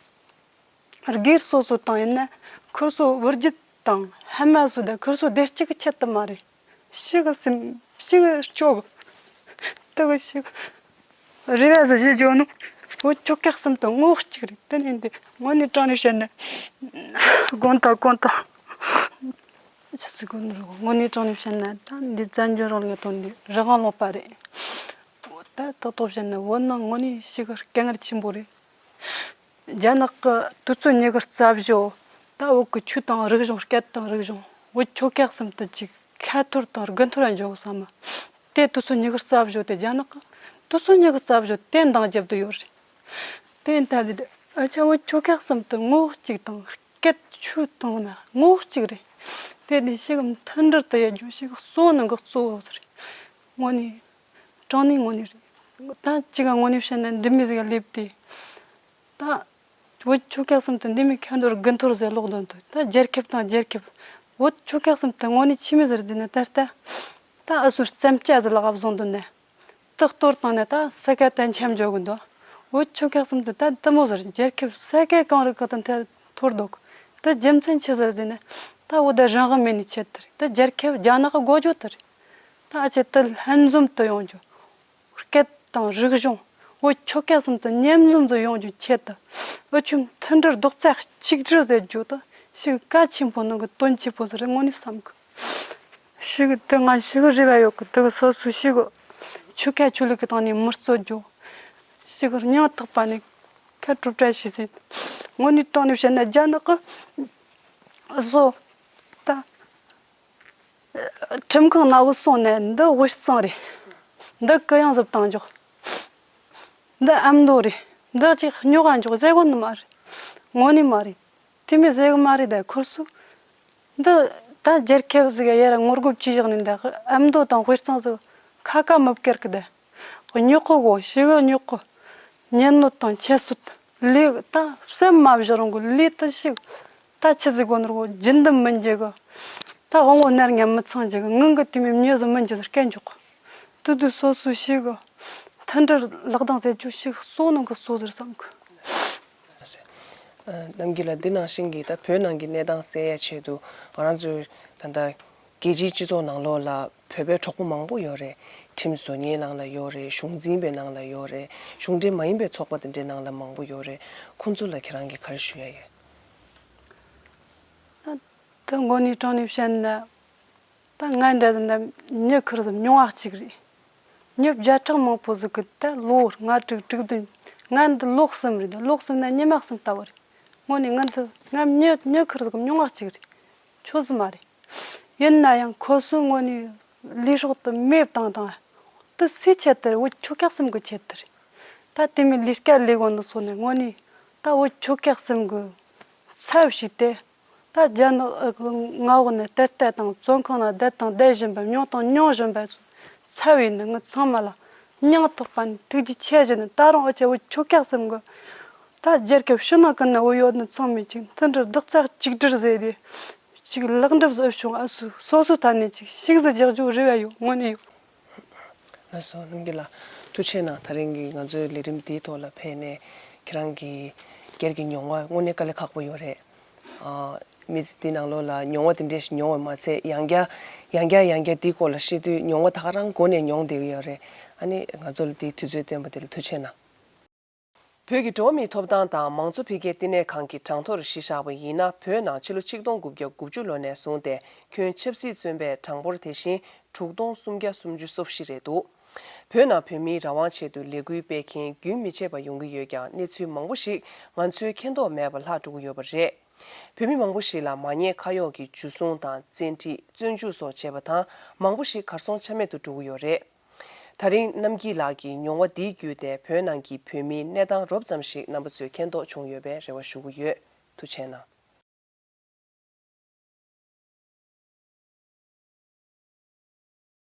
སྒེར་སོ་སོ་དང་ཡིན་ན་ཁུར་སོ་བུ་རྒྱུད་དང་ཧ་མ་སོ་དང་ཁུར་སོ་བདེ་སྐྱིད་ཀྱི་ཆེད་དུ་མ་རེད། ཤི་གི་སེམས་ཤི་གི་སྐྱོ་གི་དུ་གི་ཤི་གི་རེ་བ་ཟིག་ཞུ་རྒྱུ་ནི། བོད་ཆོལ་ཁ་གསུམ་དུ་ངོ་གཅིག་རེད། དེ་ནས་འདི་དངོས་གནས་དྲང་ནས་བཤད་ན། དགོངས་དག་དགོངས་དག་ཆི་ཟིག་དགོངས་ནས་རེད། དངོས་གནས་དྲང་ནས་བཤད་ན་ད་འདི་བཙན་བྱོལ་རང་ལུགས་ཀྱི་དོན་འདི་རང་དབང་ལུང་པ་རེད། ད་ཏག་ཏག་བཤད་ན་བོད་ནང་དངོས་གནས་ཞེ་གི་དཀའ་ངལ་ཆེན་པོ་རེད། རྒྱ་ནག་གི་དུས་ཚོད་ཉི་ཤུ་རྩ་བཞི། ད་བོད་ཀྱི་ཆོས་དང་རིག་གཞུང་། སྐད་དང་རིག་གཞུང་། བོད་ཆོལ་ཁ་གསུམ་དུ་ཅིག་ཁ་ཐོར་དང་དགུན་ཐོར་འཇོག་བསམ་མ། དེ་དུས་ཚོད་ཉི་ཤུ་རྩ་བཞི་དེ་རྒྱ་ནག་གི་དུས་ཚོད་ཉི་ཤུ་རྩ་བཞི་དེ་འདང་རྒྱབ་ཏུ་ཡོད་རེད། དེ་ཡིན་ད་དེ་ཨ་ཅག་བོད་ཆོལ་ཁ་གསུམ་དུ་ངོ་གཅིག་དང་། སྐད་ཆོས་དང་ན་ངོ་གཅིག་རེད། དེ་ནས་ཞེ་གི་མཐུན་སྒྲིལ་དུ་ཡོད་རྒྱུ་ཞེ་གི་གཙོ་བོ་ནང་གི་གཙོ་བོ་ཟིག་རེད། དངོས་གནས། དྲང་གནས་དངོས་གནས་རེད། ད་ཅི་ག་དངོས་གནས་བཤད་ན་འདི་མོ་ཟིག་ག་སླེབས་ཏེ། ད་བོད་ཆོལ་ཁ་གསུམ་དུ་འདི་མོ་ཁ་འཐོར་དགུན་འཐོར་ཟེར་ལོག་འདོན་དུས། ད་རྒྱལ་ཁབ་དང་རྒྱལ་ཁབ། བོད་ཆོལ་ཁ་གསུམ་དུ་དངོས་གནས་ཆི་མོ་ཟིག་རེད་ཟེར་ན། ད་ལྟ་ད་ཨ་སུ་བརྩམས་བྱ་ཟིག་ལག་བཟུང་འདོན་ནས། ད་གཏོར་བཏང་ནས་ད་ས་ཁ་ད་འཁྱམ་འཇོག་གི་འདུག་བོད་ཆོལ་ཁ་གསུམ་དུ་ད་འདི་མོ་ཟིག་རྒྱལ་ཁབ་ས་ཁ་གང་རུ་གང་དུ་འཐོར་འདུག་ད་རྒྱུ་མཚན་ཆི་ཟིག་རེད་ཟེར་ན། ད་བོད་ད་རང་དབང་མེད་ནི་ཆེད་དུ་རེད། ད་རྒྱལ་ཁབ་རྒྱ་ནག་གི་འགོ་བརྗོད་དུ་རེད། ད་ཨ་ཅེ་ད་ལྷན་འཛོམས་དུ་ཡོང་རྒྱུ། སྐད་དང་རིག་གཞུང་། བོད་ཆོལ་ཁ་གསུམ་དུ་མཉམ་འཛོམས་སུ་ཡོང་རྒྱུའི་ཆེད་དུ། འུ་ཆོས་མཐུན་སྒྲིལ་རྡོག་རྩ་གཅིག་སྒྲིལ་ཟེར་རྒྱུ་དེ་ཞེ་གི་གལ་ཆེན་པོ་ནང་གི་དོན་ཆེན་པོ་ཟིག་རེད་དངོས་གནས་བསམ་གི། ཞེ་གི་དེ་ང་ཞེ་གི་རེ་བ་ཡོད་གི། དེ་གི་སོ་སོ་ཞེ་གི་ཆོལ་ཁ་ཆོས་ལུགས་ཀྱི་སྟེང་ནས་མི་རྩོད་རྒྱུ། ཞེ་གི་སྙིང་ཐག་པ་ནས་ཁ་གྲུབ་བཀྲ་ཤིས་ཟེར། དངོས་གནས་དྲང་ནས་བཤད་ན་རྒྱ་ནག་གི་བཟོ་ད། ཁྲིམས་ཁང་ནང་བུད་སོང་ནས། འདི་དབུས་གཙང་རེད། འདི་གུ་ཡངས་ཟིག་བཏང་འཇོག་འདི་ཨ་མདོ་རེད། འདི་ཅིག་རྙོག་ག་འཇོག་ཟེར་གོ་ནི་མ་རེད། དངོས་གནས་མ་རེད། དེ་མོ་ཟེར་གི་མ་རེད། ད་ཁོ་སུ་འདི་ད་རྒྱལ་ཁབ་ཟིག་ཡར་ངོ་རྒོལ་བྱས་བཞག་ནས། འདི་ཨ་མདོ་དང་དབུས་གཙང་ཟིག་ཁ་ཁ་མི་བཀར་གི། ད་རྙོག་གི་གོ་ཞེ་གི་རྙོག་གི། གཉེན་ནོ་དང་ཁྱད་གསོད། ལས་ད་སེམས་མ་བཞག་རུང་གི་ལས་ད་ཞིག་ད་ཆི་ཟིག་གོ་ནོར་གོ་རྒྱུན་ལྡན་མི་འཇུག་གི། ད་དབང་བོ་ནར་ཉམས་མི་ཚང་འཇུག་གི། ངང་གི་དེ་མོ་མྱི་ཟིག་མི་འཇུག་ཟེར་སྐད་འཇོག་གི། དུ་དུ་སོ་སོ་ཞིག་གི་མཐུན་སྒྲིལ་ལག་གདང་ཟེར་རྒྱུ་ཞིག་གཙོ་ནང་གི་གཙོ་ཟེར་བསམ་གི། རྣམ་རྒྱལ་ལགས། འདི་ནང་བཞིན་གྱི་ད་བོད་ནང་གི་གནས་སྟངས་གསལ་ཡ་ཆེད་དུ་ང་རང་ཚོའི་ད་ལྟ་རྒྱལ་སྤྱིའི་སྤྱི་ཚོགས་ནང་ལོགས་ལ་བོད་པའི་གྲོགས་པོ་མང་པོ་ཡོད་རེད། ཁྲིམས་བཟོ་མཁན་ནང་ལ་ཡོད་རེད། གཞུང་འཛིན་པའི་ནང་ལ་ཡོད་རེད། གཞུང་འབྲེལ་མ་ཡིན་པའི་ཚོགས་པ་དེ་འདྲའི་ནང་ལ་མང་པོ་ཡོད་རེད། ཁོང་ཚོ་ལ་ཁྱེད་རང་གིས་ག་རེ་ཞུ་ཡ་ཡོད། ད་དངོས་གནས་དྲང་གནས་བཤད་ན། ད་ང་འདྲ་ཟིག་ན་མྱི་ཁེར་ཟིག་ཉུང་བ་གཅིག་རེད། མྱི་བརྒྱ་ཕྲག་མང་པོ་ཟིག་གི་ད་ལོ་ལྔ་དྲུག་དྲུག་བདུན། ང་འདི་ལོ་གསུམ་རེད། ད་ལོ་གསུམ་ན་ཉི་མ་གསུམ་ལྟ་བུ་རེད། དངོས་གནས་ང་འདི་ང་མྱི་མྱི་ཁེར་ཟིག་ཉུང་བ་གཅིག་རེད། ཆོས་ཟིག་མ་རེད། ཡིན་ན་ཡང་ཁོ་ཚོས་དངོས་གནས་ལས་སྲོག་དེ་མེ་བཏང་བཏང་། དེ་སུའི་ཆེད་དུ་རེད། བོད་ཆོལ་ཁ་གསུམ་གི་ཆེད་དུ་རེད། ད་དེ་མོ་ལས་ཀ་ལས་གོ་ནི་སོང་ནས་དངོས་གནས་ད་བོད་ཆོལ་ཁ་གསུམ་གི་ཚབ་བྱས་ཏེ། ད་རྒྱ་ནག་གི་མངའ་འོག་ནས་དེར་བསྡད་དང་བཙོན་ཁང་ནང་བསྡད་དང་བསྡད་བཞིན་པ། མྱོང་དང་མྱོང་བཞིན་པ་ཚོའི་ཚབ་བྱས་ནས། ངི་ཚང་མ་ལ་སྙིང་ཐག་པ་ནས་ཐུགས་རྗེ་ཆེ་ཞུ་ནས། ད་རུང་འུ་ཅག་བོད་ཆོལ་ཁ་གསུམ་གི་ད་རྒྱལ་ཁབ་ཕྱི་ནང་ཀུན་ན་བོད་ཡོད་ནི་ཚང་མས་ཅིག་མཐུན་སྒྲིལ་རྡོག་རྩ་གཅིག་སྒྲིལ་ཟེར་ཏེ། ཅིག་ལེགས་འགྲུབ་ཟིག་བྱུང་། ཨ་སུ་སོ་སོའི་ཐད་ནས་ཅིག་ཤུགས་ཟིག་རྒྱག་རྒྱུ་རེ་བ་ཡོད། དངོས་གནས་ཡོད། ལགས་སོ། རྣམ་རྒྱལ་ལགས། ཐུགས་རྗེ་གནང་། ད་རིང་གི་ང་ཚོའི་ལས་རིམ་འདིའི་ཐོག་ལ་ཕེབས་ནས་ཁྱེད་རང་གི་སྒེར་གྱི་མྱོང་བ་དངོས་གནས་དཀའ་ལས་ཁག་པོ་ཡོད་རེད། ཨ། མི་ཚེ་འདི་ནང་ལོགས་ལ་མྱོང་བ་དེ་འདྲ་ཞིག་མྱོང་བ་མ་ཚད། ཡང་བསྐྱར་ཡང་བསྐྱར་ཡང་བསྐྱར་འདིའི་སྐོར་ལ་བཤད་དུས་མྱོང་བ་ད་ག་རང་མགོ་ནས་མྱོང་བསྡད་ཀྱི་ཡོད་རེད། ཨ་ནི་ང་ཚོ་ལ་འདིའི་དུས་ཚོད་བཏོན་པ་དེ་ལ་ཐུགས་རྗེ་གནང་། བོད་ཀྱི་འགྲོ་བ་མིའི་ཐོབ་ཐང་དང་མང་གཙོ་འཕེལ་རྒྱས་བསྟི་གནས་ཁང་གི་གྲངས་ཐོར་གཞི་བཞག་པ་ཡིན་ན། བོད་ནང་ཕྱི་ལོ་ཆིག་སྟོང་དགུ་བརྒྱ་དགུ་བཅུ་ལོ་ནས་བཟུང་སྟེ་ཁྱོན་ཆབ་སྲིད་བཙོན་པའི་གྲངས་འབོར་དེ་བཞིན་དྲུག་སྟོང་སུམ་བརྒྱ་སུམ་ཅུ་སོ་བཞི་རེད་འདུག་བོད་ནང་བོད་མིའི་རང་དབང་ཆེད་དུ་ལས་འགུལ་སྤེལ་མཁན་རྒྱུན་མི་ཆད་པར་ཡོང་གི་ཡོད་ཀྱང་། གནས་ཚུལ་མང་པོ་ཞིག་ང་ཚོའི་མཁྱེན་རྟོགས་མེད་པར་ལྷག་འགྲོ་གི་ཡོད་པ་རེད། བོད་མི་མང་པོ་ཞིག་ལ་མ་ཉེས་ཁ་གཡོགས་ཀྱིས་འཇུ་བཟུང་དང་བཙན་ཁྲིད། བཙོན་འཇུག་སོགས་བྱས་པ་དང་། མང་པོ་ཞིག་གར་སོང་ཆ་མེད་དུ་འགྲོ་གི་ཡོད་རེད། ད་རིང་རྣམ་རྒྱལ་ལགས་ཀྱི་མྱོང་བ་འདིའི་བརྒྱུད་དེ་བོད་ནང་གི་བོད་མིའི་གནས་སྟངས་རོབ་ཙམ་ཞིག་རྣམ་པ་ཚོས་མཁྱེན་རྟོགས་བྱུང་ཡོད་པའི་རེ་བ་ཞུ་གི་ཡོད། ཐུགས་རྗེ་གནང་།